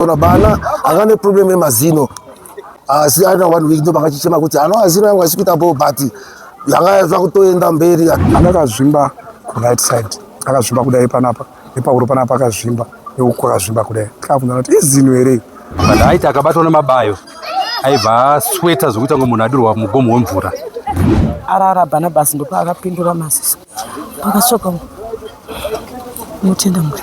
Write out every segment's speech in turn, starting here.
Ona bana anga ne problem yemazino asi ana one week ndopakachichema kuti ano azino yangu haisi kuita bho but yanga yava kutoenda mberi. Akazvimba kuright side akazvimba kudai panapa nepahuro panapa akazvimba neuku akazvimba kudai tikabvunza kuti izino here but aiti akabatwa nemabayo aibva asweta zvekuita kunge munhu adirwa mugomo wemvura. Arara Bhanabhasi ndopaakapindura maziso pakasvoka unotenda Mwari.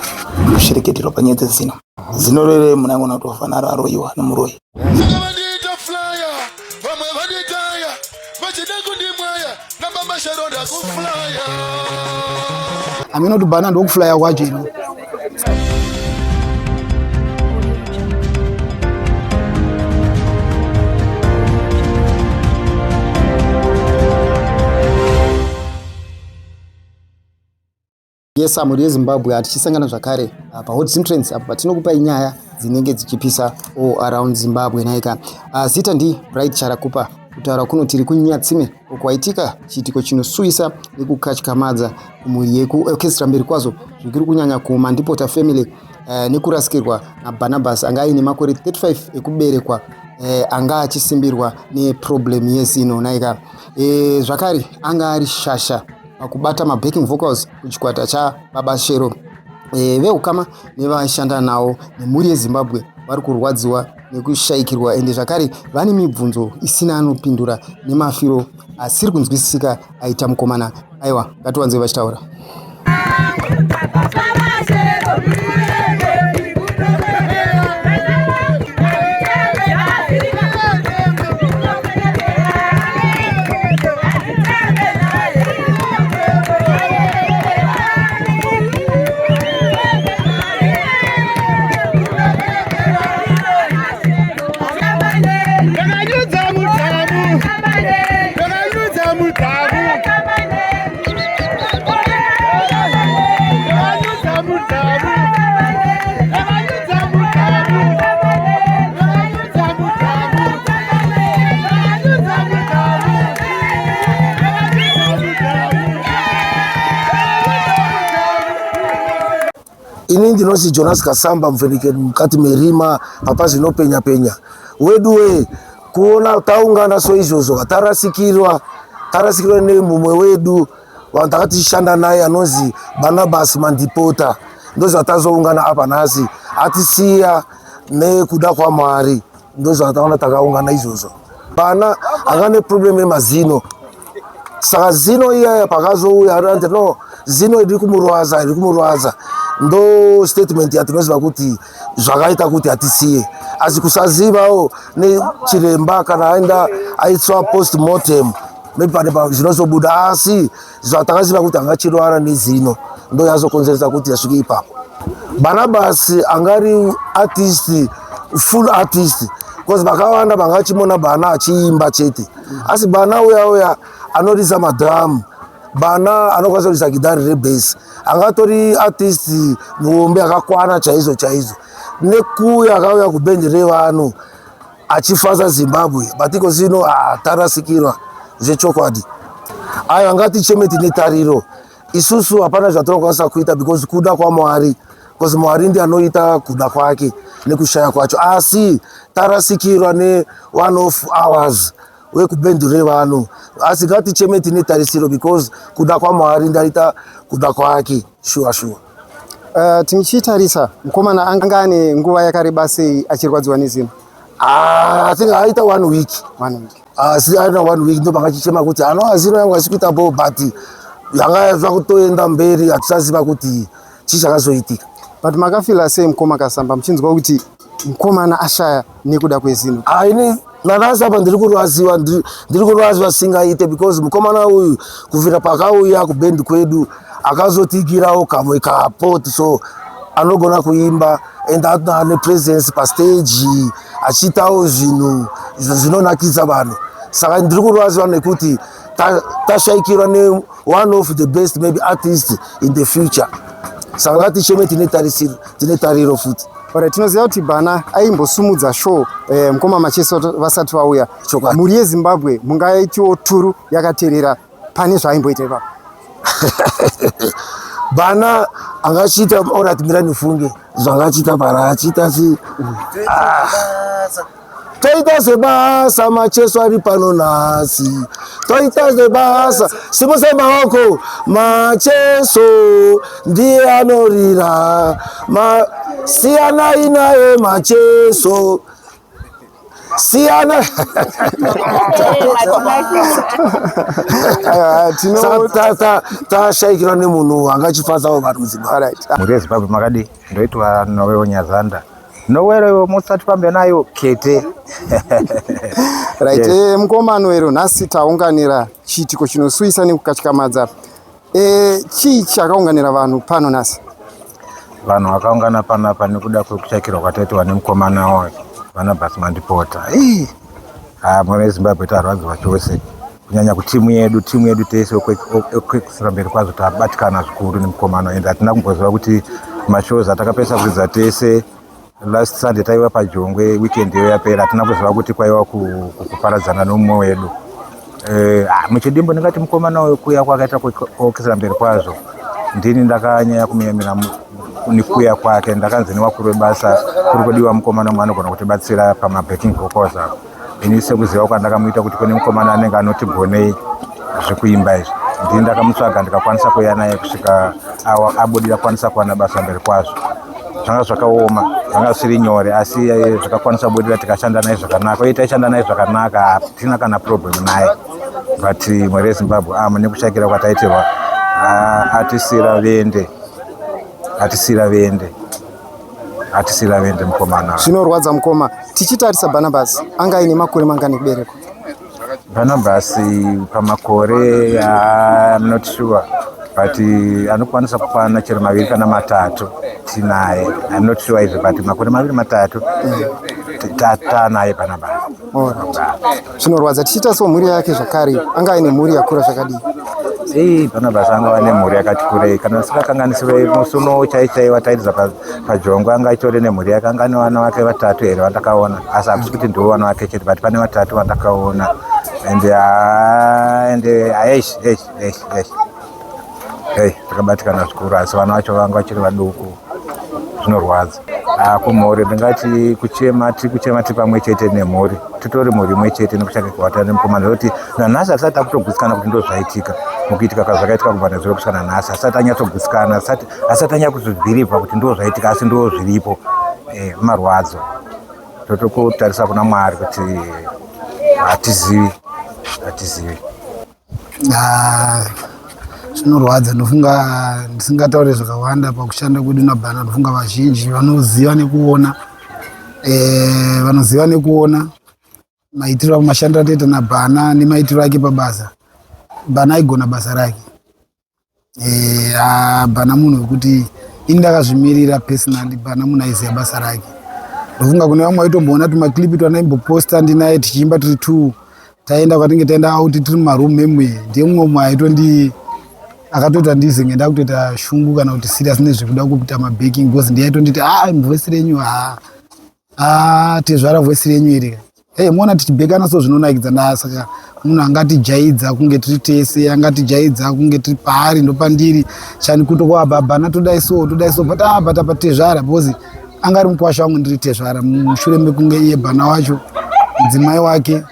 Kushereketerwa panyaya dzezino. Zino rere munhu angona kutofanira aroyiwa nemuroyi. Saka vandiita flyer, vamwe vanditaya, vachida kundimwaya, nababa Sharo ndakuflyer. Hameno kuti bhana ndokuflyer kwacho ino. Yes, mhuri yeZimbabwe hatichisangana zvakare ah, paHot Zim Trends apo patinokupai nyaya dzinenge dzichipisa all around Zimbabwe nhaika. Ah, zita ndi Bright Charakupa kutaura kuno tiri kunyatsime uko kwaitika chiitiko chinosuwisa nekukatyamadza kumhuri yekuorchestra mberi kwazo zvikuru kunyanya kuMandipota family eh, nekurasikirwa naBarnabas anga aine makore 35 ekuberekwa eh, anga achisimbirwa neproblem yezino nhaika. Eh, zvakare anga ari shasha pakubata mabacking vocals kuchikwata chababa Shero. E, veukama nevaishanda nawo nemhuri yeZimbabwe vari kurwadziwa nekushaikirwa ende zvakare vane mibvunzo isina anopindura nemafiro asiri kunzwisisika aita mukomana. Aiwa, ngatiwanzei vachitaura. Ini ndinonzi Jonas Kasamba muvhenekeri mukati merima papa zvinopenya penya. Wedu we kuona taungana so izvozvo tarasikirwa tarasikirwa nemumwe wedu vanhu takatishanda naye anonzi Barnabas Mandipota ndozvatazoungana apa nhasi atisiya nekuda kwaMwari ndozvataona takaungana izvozvo bana anga neproblem yemazino saka zino iyaya pakazouya anti no zino iri kumurwadza iri kumurwadza ndo statement yatinoziva kuti zvakaita kuti atisiye asi kusazivawo nechiremba kana aenda aitswa post mortem maybe pane zvinozobuda asi zvatakaziva kuti angachirwara nezino ndo yazokonzeresa kuti asvike ipapo Barnabas angari artist full artist because vakawanda vanga vachimona Bana achiimba chete asi Bana uya uya anoridza madrum Bana anokwanisa kuridza gitari rebase angatori artist muhombe akakwana chaizvo chaizvo nekuya akauya kubhendi revanhu achifadza Zimbabwe but iko zvino ah, tarasikirwa zvechokwadi ayo angaticheme tine tariro isusu hapana zvatinokwanisa kuita because kuda kwaMwari because Mwari ndiye anoita kuda kwake nekushaya kwacho asi tarasikirwa ne one of ours wekubhendu revanhu asi ngaticheme tine tarisiro because kuda kwaMwari ndaita kuda kwake shuwa shuwa. Tichitarisa mukomana anga ane nguva yakareba sei achirwadziwa nezino? Ah, I think aita one week. One week. Asi aita one week ndopakachichema kuti ano azino yangu haisi kuita bho but yanga yava kutoenda mberi hatichaziva kuti chii chakazoitika. But makafila sei mukoma Kasamba muchinzwa kuti mukomana ashaya nekuda kwezino? Ah, ini nanhasi apa ndiri kurwadziwa ndiri kurwadziwa singaite because mukomana uyu kubvira pakauya kubhendi kwedu akazotigirawo kamwe kapot so anogona kuimba and ane presence pastage achiitawo zvinhu zvinonakidza vanhu saka ndiri kurwadziwa nekuti tashaikirwa ne one of the best maybe artist in the future saka ngaticheme tine tarisiro tine tariro futi. Alright, tinoziva kuti Bana aimbosumudza show eh, mukoma Macheso vasati vauya. Chokwadi. Mhuri yeZimbabwe mungaitiwo turu yakaterera pane zvaaimboita ipapo. Bana angachiita orati mira nifunge zvangachiita bara achiita si ah. Toita sebasa Macheso ari pano nhasi, toita sebasa, simudzai maoko. Macheso ndiye anorira ma, siyanai naye Macheso, siyana. Saka tashaikirwa nemunhu angachifadzawo vanhu muZimbabwe. Mhuri yeZimbabwe makadii? Ndoitwa Nowewo Nyazanda. Nowero musati pambe nayo kete. Right, yes. Mukoma Noero, nhasi taunganira chiitiko chinosuwisa nekukatyamadza. Chii chakaunganira vanhu pano nhasi? Vanhu vakaungana panapa nekuda kwekushakirwa kwataitwa nemukomana wayo Barnabas Mandipota. Mwana weZimbabwe tarwadziwa chose, kunyanya kutimu yedu, timu yedu tese okwekisira mberi kwazvo tabatikana zvikuru nemukomana, ende hatina kumboziva kuti mashows atakapesa kuridza tese last Sunday taiva paJongwe, weekend iyo yapera, hatina kuziva kuti kwaiva kuparadzana nomumwe wedu. Muchidimbo ndingati mukomana uyu kuya kwakaita kuokesera mberi kwazvo, ndini ndakanyanya kumuyamira nekuya kwake. Ndakanzi nevakuru vebasa kuri kudiwa mukomana umwe anogona kutibatsira pamabacking vocals apo. Ini sekuziva kwandakamuita kuti kune mukomana anenge anotigonei zvekuimba izvi, ndini ndakamutsvaga ndikakwanisa kuuya naye kusvika abudira kwanisa kuwana basa mberi kwazvo. Zvanga zvakaoma, zvanga zvisiri nyore, asi zvakakwanisa kubudira tikashanda naye zvakanaka, uye taishanda naye zvakanaka, hatina kana problem naye. But mhuri yeZimbabwe, mune kushakira kwataitirwa, atisira vende, atisira vende, atisira vende mukomana. Zvinorwadza mukoma. Tichitarisa Barnabas, anga aine makore mangani kuberekwa? Barnabas pamakore, I'm not sure, but anokwanisa kukwana chero 2 kana 3 tinaye. I'm not sure izvo, but makore 2 3 tanaye Barnabas. Zvinorwadza. Tichiita so mhuri yake zvakare, anga aine mhuri yakura zvakadii? Ei, Barnabas anga vane mhuri yakati kurei, kana ndisingakanganisire musi uno chai chai watairidza paJongwe anga achitori nemhuri yake, anga ane vana vake 3 here vandakaona, asi hakusi kuti ndiwo vana vake chete, but pane 3 vandakaona. And eish eish eish eish, hey, takabatikana zvikuru, asi vana vacho vanga vachiri vaduku, zvinorwadza. Kumhuri ndingati kuchema, tiri kuchema tiri pamwe chete nemhuri, titori mhuri imwe chete nekushaka kwatana nemukomana, nekuti nanhasi hatisati takutogutsikana kuti ndo zvaitika mukuitika kwazvakaitika kubva nezuro kusvika nanhasi, hasati anyatsogutsikana, hasati anyatsodzibhirivha kuti ndo zvaitika, asi ndo zviripo. Marwadzo totokutarisa kuna Mwari kuti hatizivi, hatizivi. Zvinorwadza. Ndofunga ndisingataure zvakawanda pakushanda kwedu naBhana. Ndofunga vazhinji vanoziva nekuona, vanoziva nekuona maitiro mashandiro atoita naBhana nemaitiro ake pabasa. Bhana aigona basa rake. Bhana munhu wekuti ini ndakazvimirira personally. Bhana munhu aiziva basa rake. Ndofunga kune vamwe vaitomboona tumaclip twanaimboposta ndinaye tichiimba tiri two, taenda kwatinge taenda out tiri mumaroom memwe, ndiye mumwe mumwe aitondi akatoita ndizenge ndakutoita shungu kana kuti serious nezvekuda kuita mabacking, because ndiye aitonditi, ah, voice renyu, ha ah, tezvara, voice renyu iri, hey, muona tichibhekana so zvinonakidza na. Saka munhu angatijaidza kunge tiri tese, angatijaidza kunge tiri paari ndopandiri chani kutokuva bhabhana, todai so, todai so, but ah, but apa tezvara, because anga ari mukwasha wangu, ndiri tezvara, mushure mekunge iye Bhana wacho mudzimai wake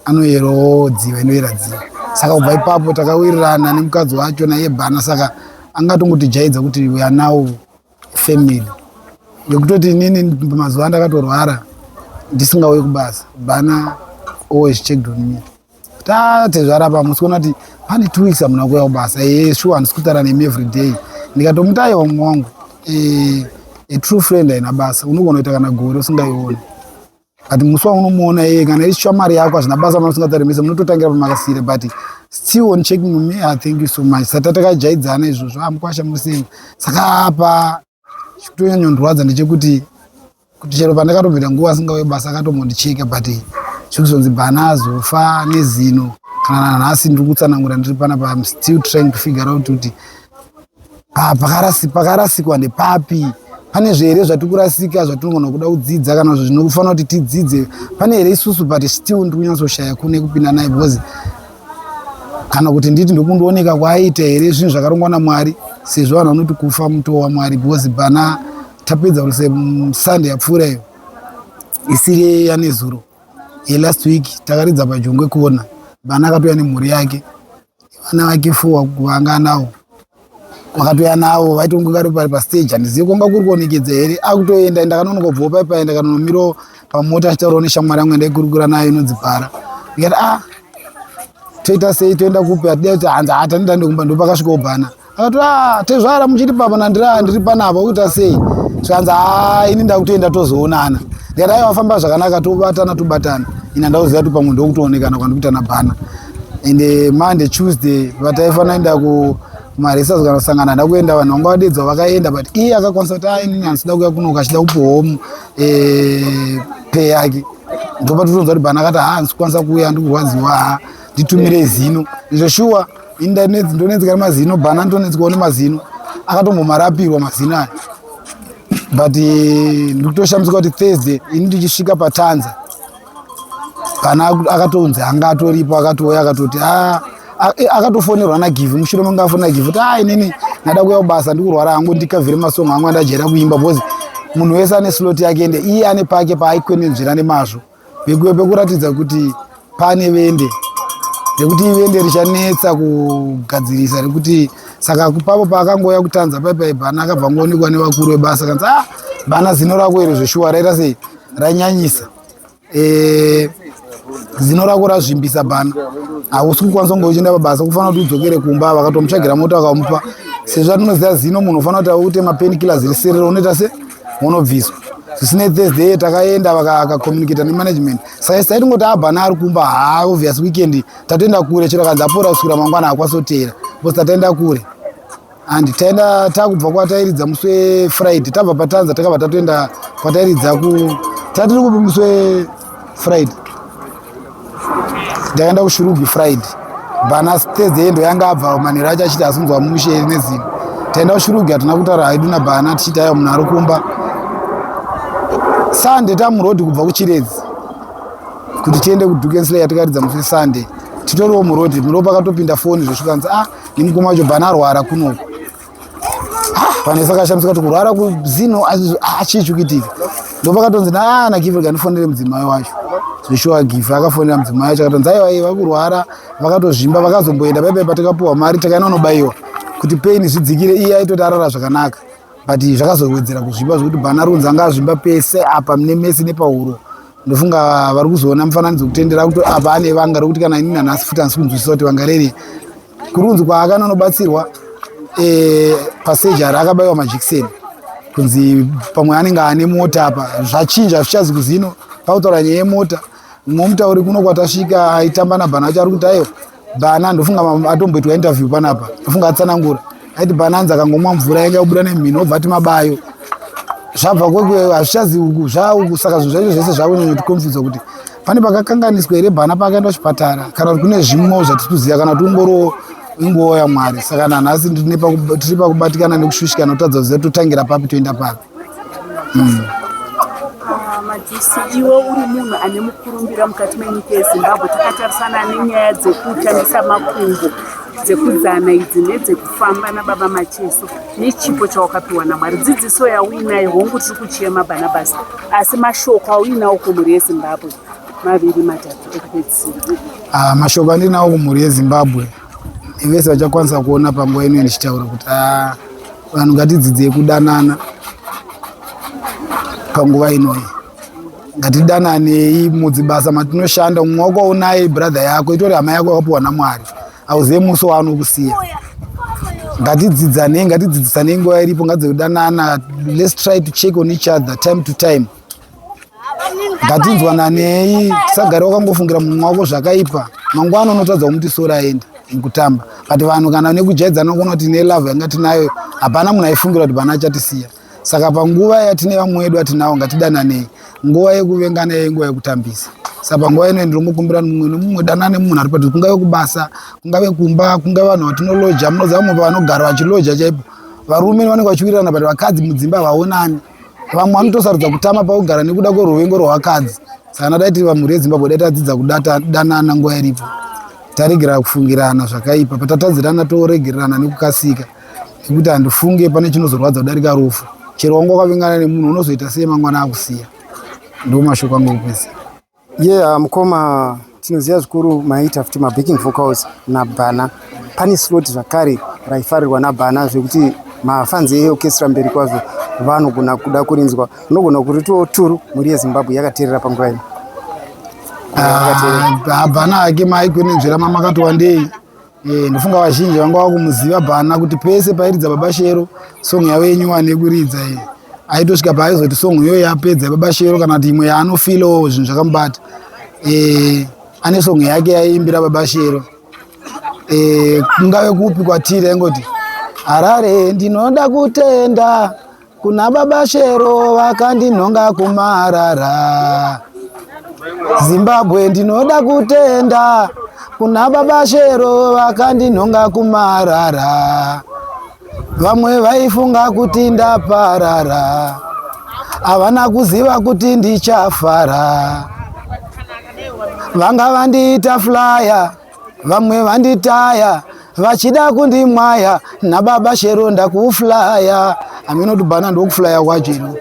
anoyerawo dziva, inoyera dziva. Saka kubva ipapo takawirirana nemukadzi wacho naiye Bhana, saka angatongotijaidza kuti we are now family. Ngekutoti inini mazuva andakatorwara ndisingauyi kubasa, Bhana always checked on me kuti, ah, tezvara, pa musi kuona kuti pane 2 weeks hamuna kuuya kubasa. Ee, sure, handisi kutaura nemi every day. Ndikatomuti, aiwa, mumwe wangu, a true friend haina basa, unogona kuita kana gore usingaioni, but musi waunomuona iye, kana iri shamwari yako, hazvina basa mana usingatauri mese, munototangira pamakasiyira, but still on checking on me. Ah, thank you so much. Saka takajaidzana izvozvo, ah, mukwasha museni. Saka apa chitonyanyondorwadza ndechekuti kuti chero pandakatomboita nguva asingauye basa akatombondicheka, but chikuzonzi Bhana azofa nezino, kana nanhasi ndiri kutsanangura ndiri panapa, I'm still trying to figure out kuti pakarasikwa ndepapi. Pane zvihere zvatiri kurasika zvatinogona kuda kudzidza, kana zvinofanira kuti tidzidze, pane here isusu? But still ndiri kunyatsoshaya kune kupinda naye, because Kana kuti nditi ndokundooneka kwaaiita here zvinhu zvakarongwa naMwari, sezvo vanhu vanoti kufa mutoo waMwari, because pana tapedza kuse Sunday yapfuura iyo isiri yanezuro yelast week takaridza paJongwe Kona, Bana akatouya nemhuri yake, vana vake four vanga anawo, vakatouya navo vaitonge vari pari pastage. Handizivi kwanga kuri kuonekedza here, akutoenda. Ndakanonoka kubvawo paipai, ndakanonomirawo pamota achitaurawo neshamwari yangu yandaikurukura nayo inonzi Bhara. Ndikati, ah, toita sei, toenda kupi? Hatida kuti hanzi hatandida ndekumba. Ndopakasvikawo Bhana akati, ah, tezvara muchiri papa nandira ndiri panapa kuita sei? Zvikanzi, ha, ini ndakutoenda, tozoonana. Ndikati, aiwa, famba zvakanaka, tobatana tobatana. Ini handauziva kuti pamwe ndokutoonekana kwandikuita naBhana. Ende Monday, Tuesday vataifanira enda kumaresas kana kusangana, handa kuenda. Vanhu vanga vadedzwa vakaenda, but iye akakwanisa kuti, a, inini handisida kuuya kuno, achida kupuhwawo pay yake. Ndopatotonzwa kuti Bhana akati, ha, handisi kukwanisa kuuya, ndikurwadziwa, ha, nditumire zino. Izvo shuwa ini ndonetseka nemazino, Bhana ndonetsekawo nemazino, akatombomarapirwa mazino aya. But ndikutoshamisika kuti Thursday ini ndichisvika paTanza, Bhana akatonzi anga atoripo, akatouya akatoti akatofonerwa naGivhi mushure menge afonera Givhi kuti, a, inini ndada kuuya kubasa, ndikurwara hangu, ndikavhire masongo angu andajaira kuimba, because munhu wese ane slot yake, ende iye ane pake paaikwenenzvera nemazvo pekuratidza kuti pane vende rekuti ivende richanetsa kugadzirisa rekuti. Saka papo paakangouya kutanza paipai, Bhana akabva ngoonekwa nevakuru vebasa, kanzi, ah, Bhana, zino rako iro zveshuwa raita sei, ranyanyisa, zino rako razvimbisa Bhana, hausi kukwanisa kunge uchienda pabasa, kufanira kuti udzokere kumba. Vakatomutsvagira mota vakamupa, sezvo atinoziva zino munhu ufanira kuti aute mapainkillers riserero, unoita se unobviswa. Zvisinei, Thursday takaenda, vakacommunicata nemanagement. Saka isi taitingoti aBhana ari kumba, haa, obvious weekend tatoenda kure, chero kanzi apora kusvikira mangwana hakwasotera, because tataenda kure. And taenda takubva kwatairidza musi weFriday, tabva paTanza takabva tatoenda kwatairidza ku tatiri kupi musi weFriday? Ndakaenda kuShurugwi Friday. Bhana Thursday endo yanga abva manheru acho achiti asinzwa mushe nezino. Taenda kuShurugwi, hatina kutaura haidu naBhana, tichiti aiwa, munhu ari kumba. Sunday tamurodhi kubva kuChiredzi kuti tiende kuDukensley yatikaridza musi weSunday, titoriwo murodhi muro pakatopinda foni zvosvikanzi, ah, nemukoma wacho Bhana arwara kunoku. Vanhu vese vakashamisika kuti kurwara kuzino achii chikuitika. Ndopakatonzi naGivhi, kandifonere mudzimai wacho. Zveshuwa Givhi akafonera mudzimai wacho, akatonzi, aiwa, iye vakurwara, vakatozvimba. Vakazomboenda paipai patakapuwa mari, takaenda unobayiwa kuti pain zvidzikire. Iye aitoti arara zvakanaka, but zvakazowedzera kuzvimba zvekuti Bhana runzi anga azvimba pese apa nemesi nepahuro. Ndofunga vari kuzoona mufananidzo kutendera kuti apa ane vanga rokuti kana inini nanhasi futi handisi kunzwisisa kuti vanga reri kurunzi kwaakanonobatsirwa pasejari akabayiwa majekiseni, kunzi pamwe anenge ane mota apa zvachinja, zvichazi kuzino pakutaura nyaya yemota. Mumwe mutauri kuno kwatasvika aitamba naBhana acho ari kuti, aiwa, Bhana, ndofunga atomboitwa interview panapa, ndofunga atsanangura, aiti Bhana anzi akangomwa mvura yanga yabuda nemhino obva ati mabayo zvabva kwekwe, hazvichazi uku zvauku. Saka zvinhu zvacho zvese zvakunyanya kuticonfusa kuti pane pakakanganiswa here Bhana paakaenda kuchipatara, kana kuti kune zvimwewo zvatiri kuziva, kana kuti ungoriwo inguva yaMwari. Saka nanhasi tiri pakubatikana nekushushikana, kutadza kuziva totangira papi, toenda papi. Madisi, iwe uri munhu ane mukurumbira mukati menyika yeZimbabwe. Takatarisana nenyaya dzekutambisa makumbo dzekudzana idzi nedzekufamba nababa Macheso, nechipo chawakapiwa naMwari, dzidziso yauinayo, hongu tiri kuchema Bhanabhasi, asi mashoko auinawo kumhuri yeZimbabwe maviri matatu ekupedzisira? Ah, mashoko andinawo kumhuri yeZimbabwe vese vachakwanisa kuona panguva ino ndichitaura kuti, ah, vanhu ngatidzidzei kudanana panguva inoyi. Ngatidananei mudzibasa matinoshanda. Mumwe wako unaye, brother yako, itori hama yako yakapiwa naMwari, auzive musi waanokusiya. Ngatidzidzanei, ngatidzidzisanei nguva iripo, ngadzekudanana. Let's try to check on each other time to time. Ngatinzwananei, tisagare wakangofungira mumwe wako zvakaipa. Mangwana unotadza kumuti sora aenda mukutamba. But vanhu kana nekujaidzana kuona kuti nelove yanga tinayo, hapana munhu aifungira kuti pana achatisiya. Saka panguva yatine vamwe vedu atinawo, ngatidananei. Nguva yekuvengana yenguva yekutambisa. Saka panguva ino ndinongokumbira mumwe nemumwe, danane munhu ari padhuze, kungave kubasa, kungave kumba, kungave vanhu vatinoloja. Munoziva vamwe pavanogara vachiloja chaipo, varume vanenge vachiwirirana, but vakadzi mudzimba havaonani. Vamwe vanotosarudza kutama pakugara nekuda kweruvengo rwevakadzi. Saka ndadai tiri vamhuri yeZimbabwe, dai tadzidza kudanana nguva iripo. Taregera kufungirana zvakaipa, patatadzirana toregererana nekukasika, nekuti handifunge pane chinozorwadza kudarika rufu. Chero wanga wakavengana nemunhu unozoita sei mangwana akusiya. Ndo mashoko angu ekupedzisira. Yeah, mukoma, tinoziva zvikuru maita futi mabacking vocals naBhana. Pane slot zvakare raifarirwa naBhana zvekuti mafanzi eorchestra mberi kwazvo vanogona kuda kurinzwa. Unogona kuritiwo turu mhuri yeZimbabwe yakateerera panguva ino. Ah, Bhana ake maikwenenzvera mamakati wandei. Ndofunga vazhinji vanga vakumuziva Bhana kuti pese pairidza Baba Shero song yavo yenyuwani yekuridza iyi aitosvika paaizoti song iyoyo yapedza yaBaba Shero kana kuti imwe yaanofilawo zvinhu zvakamubata. Ane song yake yaiimbira Baba Shero. Kungave kupi kwatiri aingoti Harare ndinoda kutenda kuna Baba Shero vakandinhonga kumarara. Zimbabwe ndinoda kutenda kuna Baba Shero vakandinhonga kumarara. Vamwe vaifunga kuti ndaparara, havana kuziva kuti ndichafara. Vanga vandiita flyer, vamwe vanditaya, vachida kundimwaya, naBaba Shero ndakuflya. Hameno kuti Bhana ndokuflya kwacho ino.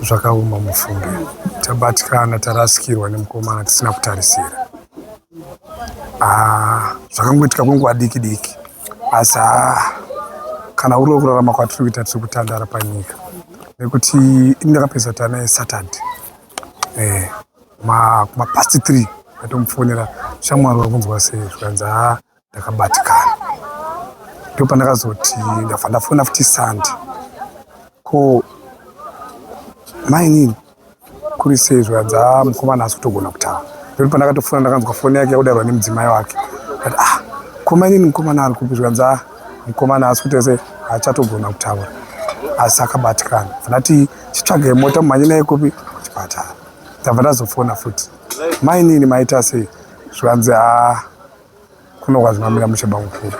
Zvakaoma mufunge, tabatikana, tarasikirwa nemukomana tisina kutarisira. Zvakangoitika kwenguva diki diki, asi kana uri wekurarama kwatiri kuita tiri kutandara panyika, nekuti ini ndakapedza tana yeSaturday kuma past 3 ndatomufonera, shamwari uri kunzwa sei? Zvikanzi haa ndakabatikana. Ndipo pandakazoti ndabva ndafona futi Sunday, ko mainini kuri sei? Zvikanzi haa mukomana haasi kutogona kutaura. Ndipo pandakatofona ndakanzwa foni yake yakudairwa nemudzimai wake. Ndati ah, ko mainini mukomana ari kupi? Zvikanzi haa mukomana haasi kuita sei, haachatogona kutaura asi akabatikana. Ndati chitsvagai mota mumhanye naye kupi? Kuchipatara. Ndabva ndazofona futi, mainini maita sei? Zvikanzi haa kuno kwazvimamira mushe bamukuru.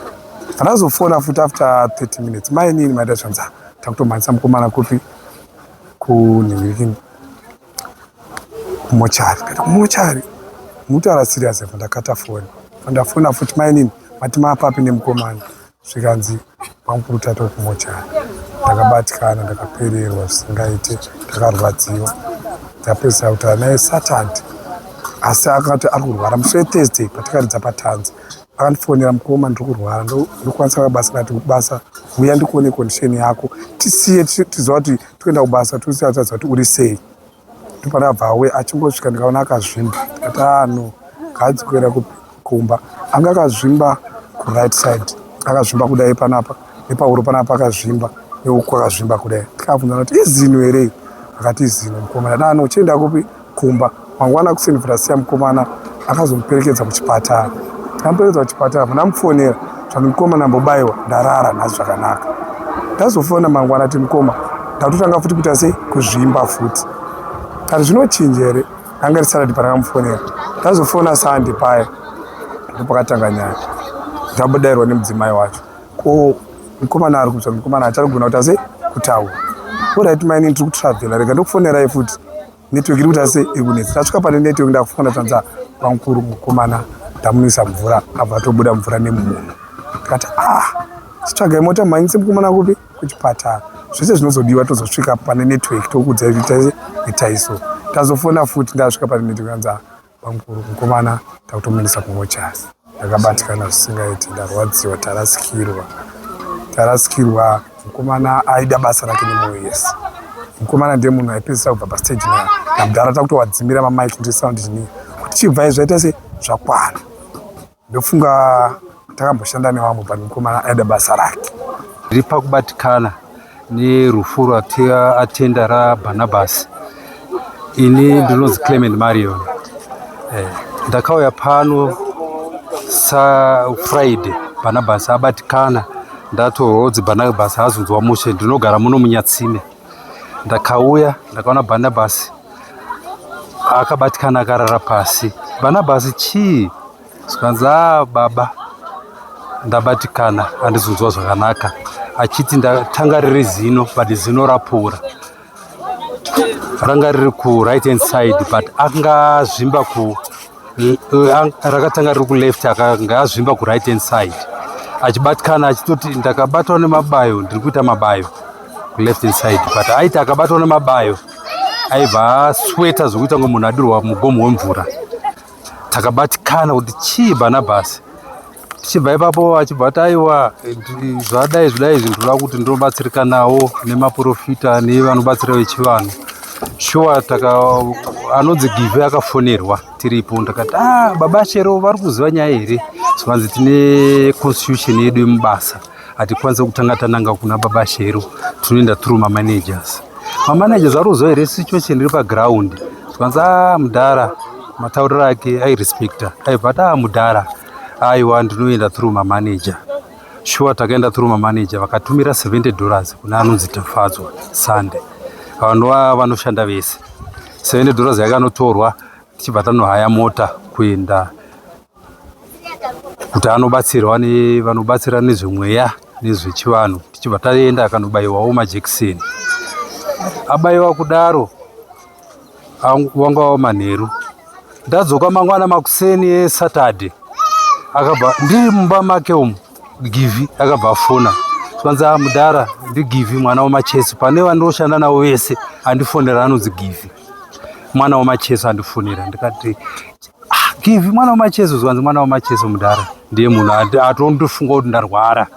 Ndazofona futi after 30 minutes, mainini maita? Zvikanzi takutomhanyisa mukomana kupi? Kunhingirikini, kumochari. Ndati kumochari mutaura serious? Apa ndakata foni. Ndafona futi, mainini mati mapapi nemukomana? Zvikanzi bamukuru tato kumochari. Ndakabatikana, ndakapererwa zvisingaite, ndakarwadziwa. Ndapedzisa kutaura naye Saturday, asi akati ari kurwara. Musi weThursday patakaridza patanzi akandifonera, mukoma ndiri kurwara, ndokwanisa kabasa? Ndati kubasa uya ndikuone condition yako, tisiye tiziva kuti toenda kubasa, tosiya taziva kuti uri sei. Ndopanabva awe achingosvika ndikaona akazvimba. Ndikati ano ngaadzokera kumba. Anga akazvimba kuright side, akazvimba kudai panapa nepahuro panapa akazvimba, neuku akazvimba kudai. Ndikabvunza kuti izino here? Akati izino mukomana. Dano uchienda kupi? Kumba mangwana kuseni. Vhurasiya mukomana, akazomuperekedza kuchipatara. Amuperekedza kuchipatara, ndamufonera zvati mukomana mbobayiwa, ndarara nhasi zvakanaka. Ndazofona mangwana ti mukoma ndakutotanga futi kuita sei, kuzvimba futi. Kati zvinochinja here? Anga risaradi pandakamufonera. Ndazofona Sunday paya ndopakatanga nyaya. Ndabudairwa nemudzimai wacho, ko mukomana ari kutsva? Mukomana acharigona kuita sei, kutaura. Alright maini, ndiri kutravhela, rega ndokufonerai futi, network iri kuita sei, iri kunetsa. Tasvika pane network ndakufona, tanza bamukuru mukomana ndamunwisa mvura, abva atobuda mvura nemunhu. Ndikati ah, chitsvagai mota mhanyise mukomana kupi? Kuchipatara. Zvese zvinozodiwa tozosvika pane network tokuudzai kuti itai so. Tazofona futi ndasvika pane network, anza bamukuru mukomana takutomuendesa kumochari. Ndakabatikana zvisingaiti, ndarwadziwa, tarasikirwa, tarasikirwa. Mukomana aida basa rake nemwoyo yese. Mukomana ndiye munhu aipedzisira kubva pastage namudhara, takutowadzimira mamic ndisound engineer kuti chibvai, zvaita se zvakwana. Ndofunga takamboshanda nevamwe, but mukomana aida basa rake. Ndiri pakubatikana nerufu rwatenda raBarnabas. Ini ndinonzi Clement Marion. Ndakauya pano saFriday Barnabas abatikana. Ndatorwa kuti Barnabas azonzwa mushe. Ndinogara muno muNyatsime. Ndakauya ndakaona Barnabas akabatikana akarara pasi. Barnabas chii? Zvikanzi a baba ndabatikana, handizonzwa zvakanaka. Achiti ndatanga riri zino, but zino rapora, ranga riri kuright hand side, but anga zvimba ku Rakatanga riri kuleft, akanga azvimba kuright hand side, achibatikana achitoti ndakabatwa nemabayo, ndiri kuita mabayo kuleft hand side. But aiti akabatwa nemabayo aibva asweta zvokuita kunge munhu adirwa mugomo wemvura. Takabatikana kuti chii Bhanabhasi. Tichibva ipapo achibva ati aiwa, zvadai zvidai izvi, ndinoda kuti ndinobatsirikanawo nemaprofita nevanobatsira vechivanhu. Shuwa taka anonzi Give akafonerwa tiripo. Ndakati, ah, baba Shero vari kuziva nyaya here? Zvanzi tine constitution yedu yemubasa, hatikwanisi kutanga tananga kuna baba Shero, tinoenda through mamanagers. Mamanagers ari kuziva here situation iri paground? Zvanzi, a mudhara, matauriro ake airespecta, aibva ati, a mudhara, aiwa, ndinoenda through mamanager. Shuwa takaenda through mamanager, vakatumira $70 kuna anonzi Tafadzwa Sunday, vanova vanoshanda vese. $70 yakanotorwa, tichibva tanohaya mota kuenda kuti anobatsirwa nevanobatsira nezvemweya nezvechivanhu. Tichibva taenda, akanobayiwawo majekiseni. Abayiwa kudaro, wanga wava manheru. Ndadzoka mangwana makuseni eSaturday, akabva ndiri mumba make umu, Givi akabva afona. Zvanzi, "Ah, mudhara, ndiGivhi mwana wamacheso. Pane vandinoshanda navo vese andifonera anonzi Givi mwana wamacheso andifonera." Ndikati, "Ah, Givi mwana wamacheso?" Zvanzi, "Mwana wamacheso mudhara, ndiye munhu atondofunga kuti ndarwara."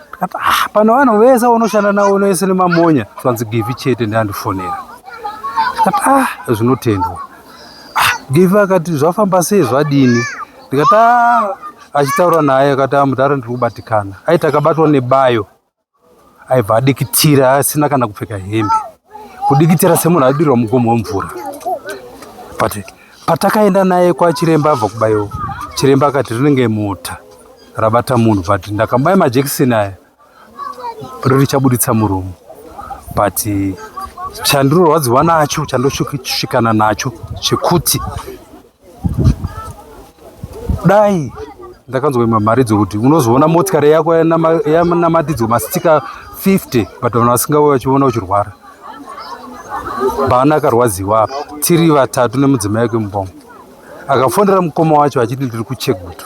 Ndikati, "Ah, pano vanhu vese vaunoshanda navo vese nemamonya?" Zvanzi, "Givi chete ndiye andifonera." Ndikati, "Ah, zvinotendwa." Ah, Givi akati, "Zvafamba sei, zvadini?" Ndikati, "Ah." Achitaura naye akati, "Ah, mudhara, ndiri kubatikana." Aiti akabatwa nebayo aibva adikitira asina kana kupfeka hembe, kudikitira semunhu adirwa mugomo wemvura. But patakaenda naye kwachiremba abva kubayiwa, chiremba akati rinenge mota rabata munhu, but ndakamubaya majekiseni aya richabuditsa muromo. But chandinorwadziwa nacho, chandosvikana nacho chekuti dai ndakanzwa imwe mharidzo kuti unozoona motikari yako yanamatidzwa masticker 50, but vanhu vasingauya vachiona uchirwara. Bhana akarwadziwa apa, tiri vatatu nemudzimai wake mubongo. Akafonera mukoma wacho achiti, "Ndiri kuChegutu,